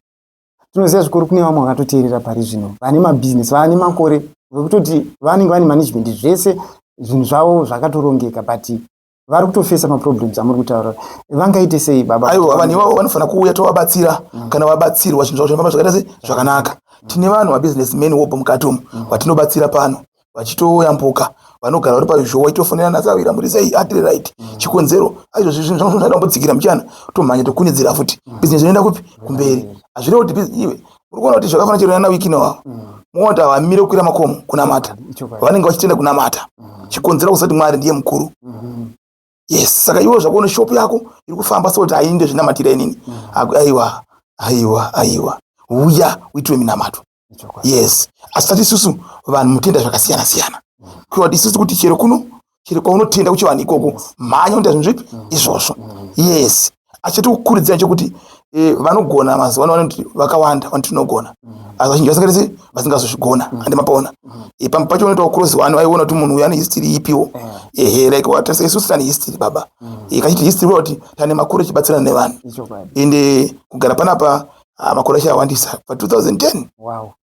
Tinoziva zvikuru kune vamwe vakatoteerera pari zvino vane mabhizinesi vane makore vekutoti vanenge vane management zvese zvinhu zvavo zvakatorongeka but vari kutofesa maproblems amuri kutaura vangaite sei baba? Aiwa, vanhu ivavo vanofanira kuuya tovabatsira. Kana vabatsirwa zvinhu zvavo zvinofamba zvakaita sei zvakanaka. Tine vanhu vabusinessmen wobva mukati umu vatinobatsira pano vachitoyambuka vanogara vari pazhowa vachitofonera nasawira muri sei atiri right. Chikonzero aizvo zvinhu zvangu zvinoda kumbodzikira muchana tomhanya tokunidzira futi business inoenda kupi kumberi. Hazvirevi kuti iwe uri kuona kuti zvakafanana chero nana wiki nawo muona kuti havamire kukwira makomo kunamata, vanenge vachitenda kunamata. Chikonzero kusati Mwari ndiye mukuru. Yes, saka iwe zvakuona shop yako iri kufamba sekuti hainde zvinamatira inini. Aiwa, aiwa, aiwa, uya uitwe minamato. Yes, asi tati isusu vanhu mutenda zvakasiyana siyana. Kuiwa kuti isusu kuti chero kuno chero kwaunotenda kuchivanhu ikoko mhanya unoita zvinhu zvipi izvozvo. Yes, asi chatikukurudzira chekuti vanogona mazuva ano vanoti vakawanda vanoti tinogona, asi vazhinji vasingaite vasingazozvigona. Handi mapaona pamwe pacho unoita cross one aiona kuti munhu uyu ane history ipiwo. Ehe, like watarisa isusu tane history baba. Kachiti history kuti tane makore tichibatsirana nevanhu. Ende kugara panapa makore acho awandisa pa 2010.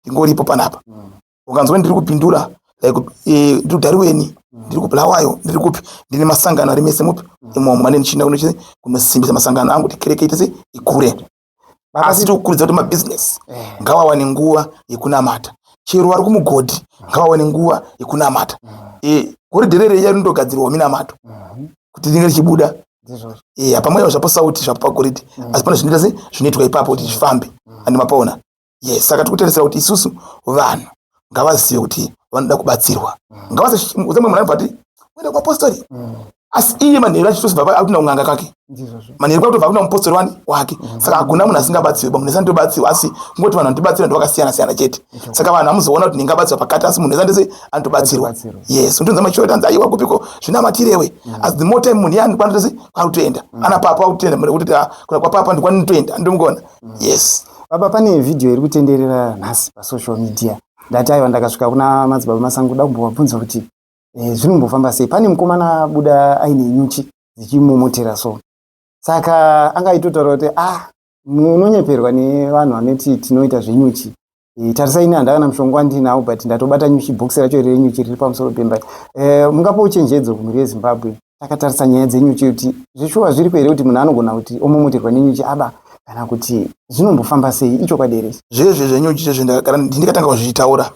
Ndingoripo panapa. Ukanzwa ndiri kupindura like ndiri kuDhariweni, ndiri kuBulawayo, ndiri kupi, ndine masangano ari mese mupi imomo mane ndichienda kunosimbisa masangano angu kuti kereke ite sei ikure. Asi tikukurudzira kuti mabhizinesi ngavawane nguva yekunamata. Chero vari kumugodhi ngavawane nguva yekunamata. Goridhe rere rinotogadzirwa minamato kuti ringe richibuda. Hapamwe zvapo sauti zvapo pagoridhe, asi pane zvinoita sei zvinoitwa ipapo kuti zvifambe. Andi mapaona. Yes, saka tikutarisira kuti isusu vanhu ngavazive kuti vanoda kubatsirwa. Ngavasamwe munhu anobva ati uenda kumapostori, asi iye manheru achitosibva akuna kun'anga kake, manheru kwakutobva akuna mupostori wani wake. Saka hakuna munhu asingabatsirwi, munhu wese anotobatsirwa, asi kungoti vanhu vanotibatsira ndo vakasiyana siyana chete. Saka vanhu amuzoona kuti ndingabatsirwa pakati, asi munhu wese andese anotobatsirwa. Yes, unotonza machiro tanzi aiwa kupiko zvinamatirewe, asi the more time munhu iye anokwanisa kwakutoenda ana papa akutenda munhu kuti kuna kwapapa ndikwanitoenda ndomugona. Yes. Baba, pane vhidhiyo iri kutenderera nhasi pasocial media. Ndati aiwa, ndakasvika kuna madzibaba Masango kuda kumbovabvunza kuti zvinombofamba sei. Pane mukomana abuda aine nyuchi dzichimomotera so. Saka anga aitotaura kuti munonyeperwa nevanhu vanoti tinoita zvenyuchi. Tarisai ini handakana mushonga wandinawo but ndatobata nyuchi, bhokisi racho renyuchi riri pamusoro pemba. Mungapa uchenjedzo kumhuri yeZimbabwe takatarisa nyaya dzenyuchi kuti zveshuwa zviriko here kuti munhu anogona kuti omomoterwa nenyuchi aba kana kuti zvinombofamba sei ichokwadi here? Zvezve zvenyuchi zvezve ndikatanga kuzvitaura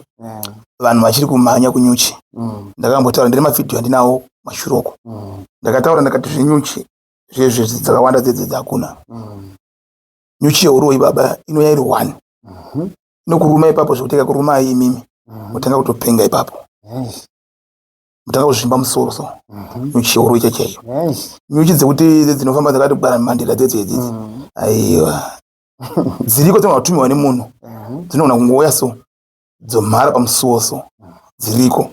vanhu vachiri kumhanya kunyuchi. Ndakambotaura ndine mavhidhiyo andinawo mashuroko. Ndakataura ndakati zvenyuchi zvezve dzakawanda dzedze hakuna. Nyuchi yeuroyi baba inouya iri one. Inokuruma ipapo zvekuti ikakurumai imimi mutanga kutopenga ipapo. Mutanga kuzvimba musoro so. Nyuchi yeuroyi chaiyo. Nyuchi dzekuti dzinofamba dzakati kugara mandira dzedze idzidzi. Aiwa. Dziriko dzinogona kutumiwa nemunhu. Dzinogona kungouya so. Dzomhara pamusuwo so. Dziriko.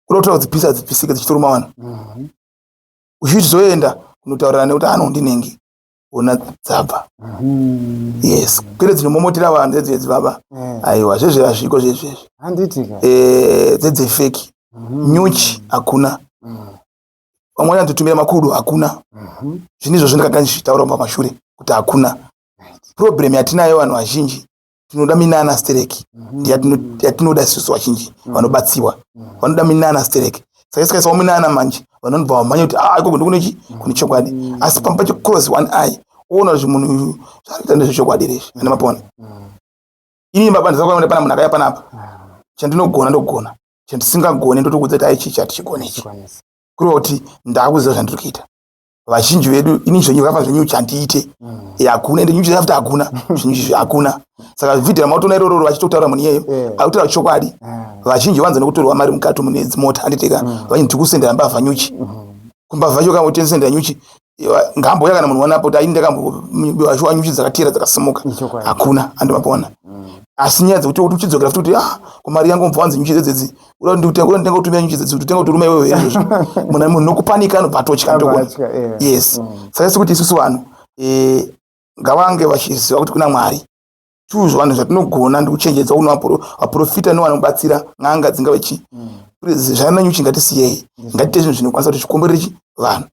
Kuda kutora kudzipisa dzipisike dzichitoruma vanhu. Uchizoenda kunotaurira nekuti ano ndinenge ona dzabva. Yes, kwete dzinomomotera vanhu dzedze baba. Aiwa, zvezve hazviko zvezvezvi. Handitika. Dzedze fake. Nyuchi hakuna. Vamwe vanototumira makudo hakuna. Zvinhu izvozvo ndakanga ndichitaura pamashure kuti hakuna. Problem yatinayo vanhu vazhinji tinoda minana stereki. Yatinoda isusu vazhinji vanobatsiwa. Vanoda minana stereki. Saka isikaisawo minana manje vanobva vamhanya kuti ikoko ndikune kune chokwadi. Asi pamba pacho cross one eye oona kuti munhu uyu zvaarikuita ndezvechokwadi rezvi. Ane mapona. Ini baba ndisakaona pana munhu akaya panapa. Chandinogona ndogona. Chandisingagone ndotokuudza kuti aichi chatichigone ichi. Kureva kuti ndakuziva zvandiri kuita. Vazhinji vedu ini zvenyu zvakafa zvenyu chandiite. Eh, hakuna ende nyuchi futi hakuna. Zvinhu hakuna. Saka video ramatoona iroro vachitotaura munhu iyeyo. Akutaura chokwadi. Vazhinji vanza nekutorwa mari mukati mune dzimota handiteka. Vazhinji tikusendera mbavha nyuchi. Kumbavha yacho kana utendesendera nyuchi ngambouya kana munhu wanapo kuti aini ndakamboashuwa nyuchi dzakatera dzakasimuka hakuna andimapona mm. asi nyaya dzekuti kuti uchidzokera futi kuti ah kumari yangu mubva wanzi nyuchi dzedzedzi uda nditenga kutumira nyuchi dzedzi kuti utenga kuturuma iwewe izvozvo munhu munhu nokupanika anobva atotya ndokona yes mm. saka isi kuti isusu vanhu eh, ngavange vachiziva kuti kuna mwari tuzvo vanhu zvatinogona ndikuchenjedza kuno vaprofita nevanobatsira n'anga dzingave chii mm. zvana nyuchi ngatisiyei ngatiite zvinhu zvinokwanisa kuti zvikomborere chi vanhu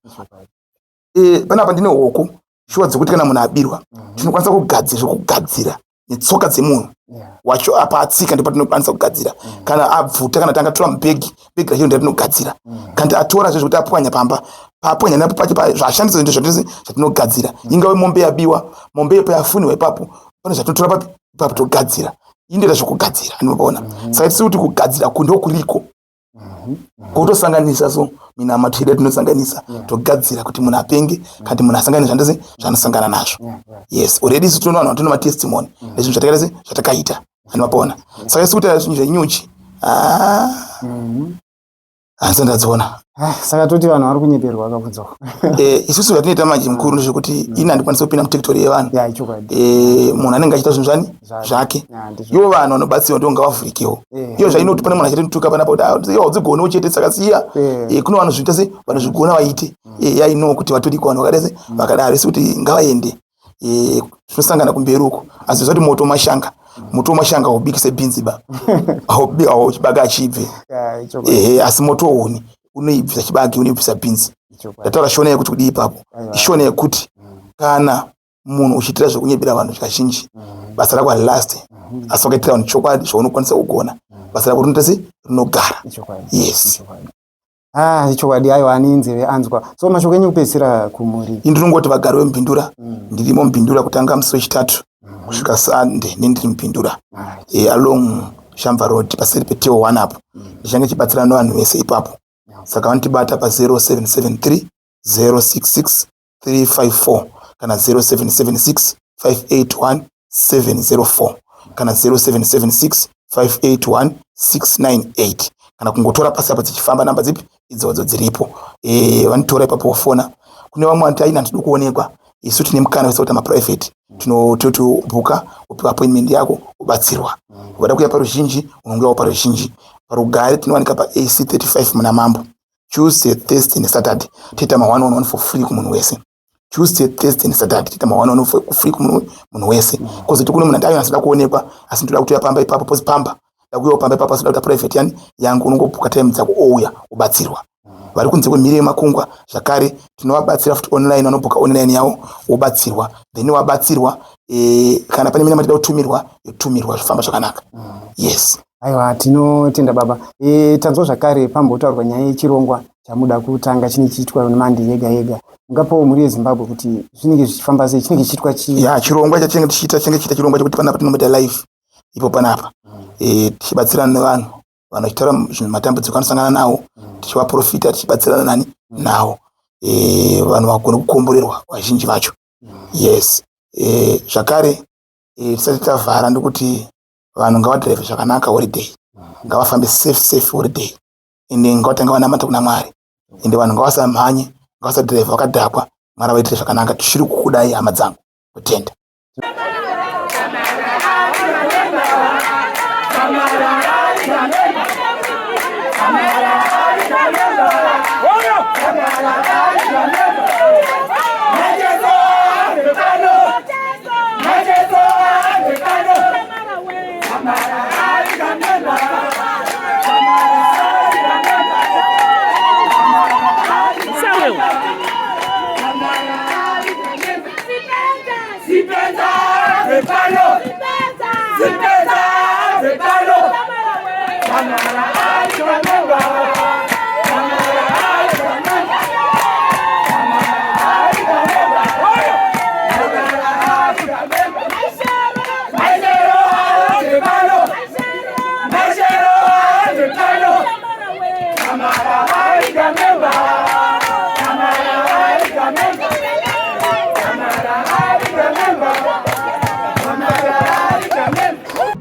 e, panapa ndine hoko shuwa dzekuti kana munhu abirwa mhm. tinokwanisa kugadzira zvekugadzira netsoka dzemunhu wacho apa atsika ndipo patinokwanisa kugadzira mm. kana abvuta kana tanga tora mubhegi bhegi racho ndatinogadzira mm. kana atora zve zvekuti apwanya pamba paapwanya napo pacho zvashandisa zvinhu zvatose zvatinogadzira ingave mombe yabiwa mombe ipo yafuniwa ipapo pane zvatinotora papi ipapo togadzira indoita zvekugadzira anoona mhm. saka tisi kuti kugadzira kundo kuriko mhm. kutosanganisa so minamato yedu tinosanganisa togadzira kuti munhu apenge kana kuti munhu asangane zvandese zvaanosangana nazvo yes already isu tinoona vanhu vatino matestimony nezvinhu zvatakaita se zvatakaita anomapoona saka isu kuti zvinhu zvenyuchi ah. Handisati ndadziona. Ah, saka toti vanhu vari kunyeperwa vakabvunza. Eh, isusu zvatinoita manje mukuru ndezvekuti mm. ini handikwanisi kupinda muteritori yevanhu. Yeah, ichokwadi. Eh, munhu anenge achiita zvinhu zvani zvake. Ivo vanhu vanobatsirwa ndivo ngavavhurikewo. Eh. Iyo zvainoti pane munhu achatotuka panapa kuti ah, iwe haudzigoni uchete saka siya. Eh. Eh, kune vanozviita se vanozvigona vaite. Eh, yeah, I know kuti vatoriko vanhu vakadai se vakadaro isi kuti ngavaende. Eh, tinosangana kumberi uko asi zvati moto mashanga moto wemashanga haubiki sebhinzi ba chibage achibve ehe asi moto huni unoibvisa chibage unoibvisa bhinzi ndataura shona yekuti kudii ipapo ishona yekuti mm. kana munhu uchiitira zvekunyebera vanhu kazhinji mm. basa rako harilast mm-hmm. asi wakaitira vanhu chokwadi zvaunokwanisa kugona basa rako rinoita se rinogara yes Ah, ichokwadi aiwa ane nzeve anzwa. So mashoko enyu kupedzisira kumhuri. Ini ndinongoti vagari vemupindura mm. ndirimo mupindura kutanga musi wechitatu mm. kusvika Sunday nendiri mupindura right. E, along Shamva Road paseri peteo one apo mm. ndichange chibatsirana nevanhu vese ipapo yeah. Saka vanotibata pa 0773 066 354 kana 0776 581 704 kana 0776 581 698 kana kungotora pasi apa dzichifamba namba dzipi idzodzo dziripo e, vanotora ipapo vofona kune vamwe vanoti aina handidi kuonekwa isu tine mukana wese kuita maprivate tinotobhuka wopiwa appointment yako wobatsirwa ukada kuuya paruzhinji unonguyawo paruzhinji parugare tinowanika paac 35 muna mambo Tuesday, Thursday neSaturday toita ma one on one for free kumunhu wese. Tuesday, Thursday neSaturday toita ma one on one for free kumunhu wese. Kozoti kune munhu ati asida kuonekwa asi ndoda kutoya pamba ipapo posi pamba ndakuyawo pamba ipapo asida kuita private yani yangu unongobhuka time dzako ouya wobatsirwa. Vari kunze kwemhiri yemakungwa zvakare tinovabatsira futi online vanobhuka online yavo wobatsirwa then wabatsirwa e, kana pane minama tida kutumirwa yotumirwa zvofamba zvakanaka. Yes. Aiwa tinotenda baba. E, tanzwa zvakare pambotaurwa nyaya yechirongwa chamuda kutanga chinenge chichiitwa nemandi yega yega. Mungapawo mhuri yeZimbabwe kuti zvinenge zvichifamba sei, chinenge chichiitwa chii? Ya, chirongwa chatinenge tichiita chinenge chichiita chirongwa chekuti panapa tinomboita live ipo panapa. Mm. E, tichibatsirana nevanhu vanhu vachitaura zvinhu matambudziko anosangana nawo mm. tichivaprofita tichibatsirana nani mm. nawo e, vanhu vagone kukomborerwa vazhinji vacho mm. yes e, zvakare e, tisati tavhara ndikuti vanhu ngavadrive zvakanaka holiday ngavafambe safe safe holiday ende ngavatanga vanamata kuna mwari ende vanhu ngavasamhanye ngavasadrive vakadhakwa mwari avaitire zvakanaka tichiri kukudai hama dzangu kutenda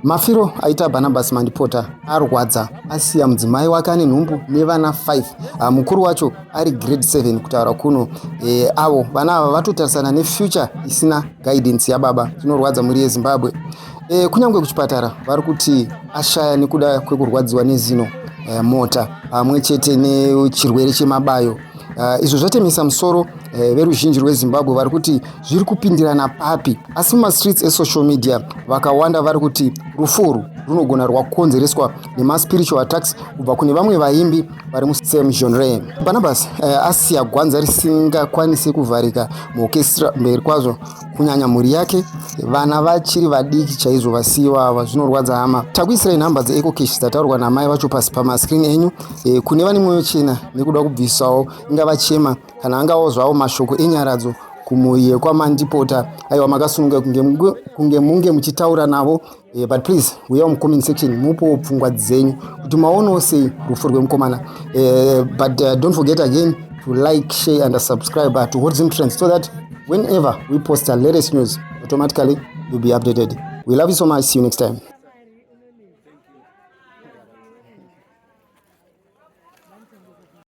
Mafiro aita Barnabas Mandipota arwadza asiya mudzimai wake ane nhumbu nevana 5. Ah, mukuru wacho ari grade 7 kutaura kuno. E, avo vana ava vatotarisana nefuture isina guidance yababa. Zvinorwadza mhuri yeZimbabwe. E, kunyange kuchipatara vari kuti ashaya nekuda kwekurwadziwa nezino e, mota pamwe chete nechirwere chemabayo. Izvo zvatemesa musoro veruzhinji rweZimbabwe vari kuti zviri kupindirana papi, asi mumastreets esocial media vakawanda vari kuti rufu urwu runogona rwakonzereswa nemaspiritual attacks kubva kune vamwe vaimbi vari musame genre. Barnabas asiya gwanza risingakwanisi kuvharika muorchestra mberi kwazvo, kunyanya mhuri yake, vana vachiri vadiki chaizvo vasiyiwa ava. Zvinorwadza hama. Takuisirai nhamba dzeEcoCash dzataurwa namai vacho pasi pamascreen enyu. Kune vane mwoyo chena nekuda kubvisawo, ingava chema kana angawo zvawo mashoko enyaradzo kumhuri yekwaMandipota, aiwa, makasununga kunge munge muchitaura navo. But please uyawo mucomment section mupowo pfungwa dzenyu kuti maonawo sei rufu rwemukomana. But don't forget again to like, share and subscribe to Hot Zim Trends so that whenever we post our latest news, automatically you'll be updated. We love you so much. See you next time.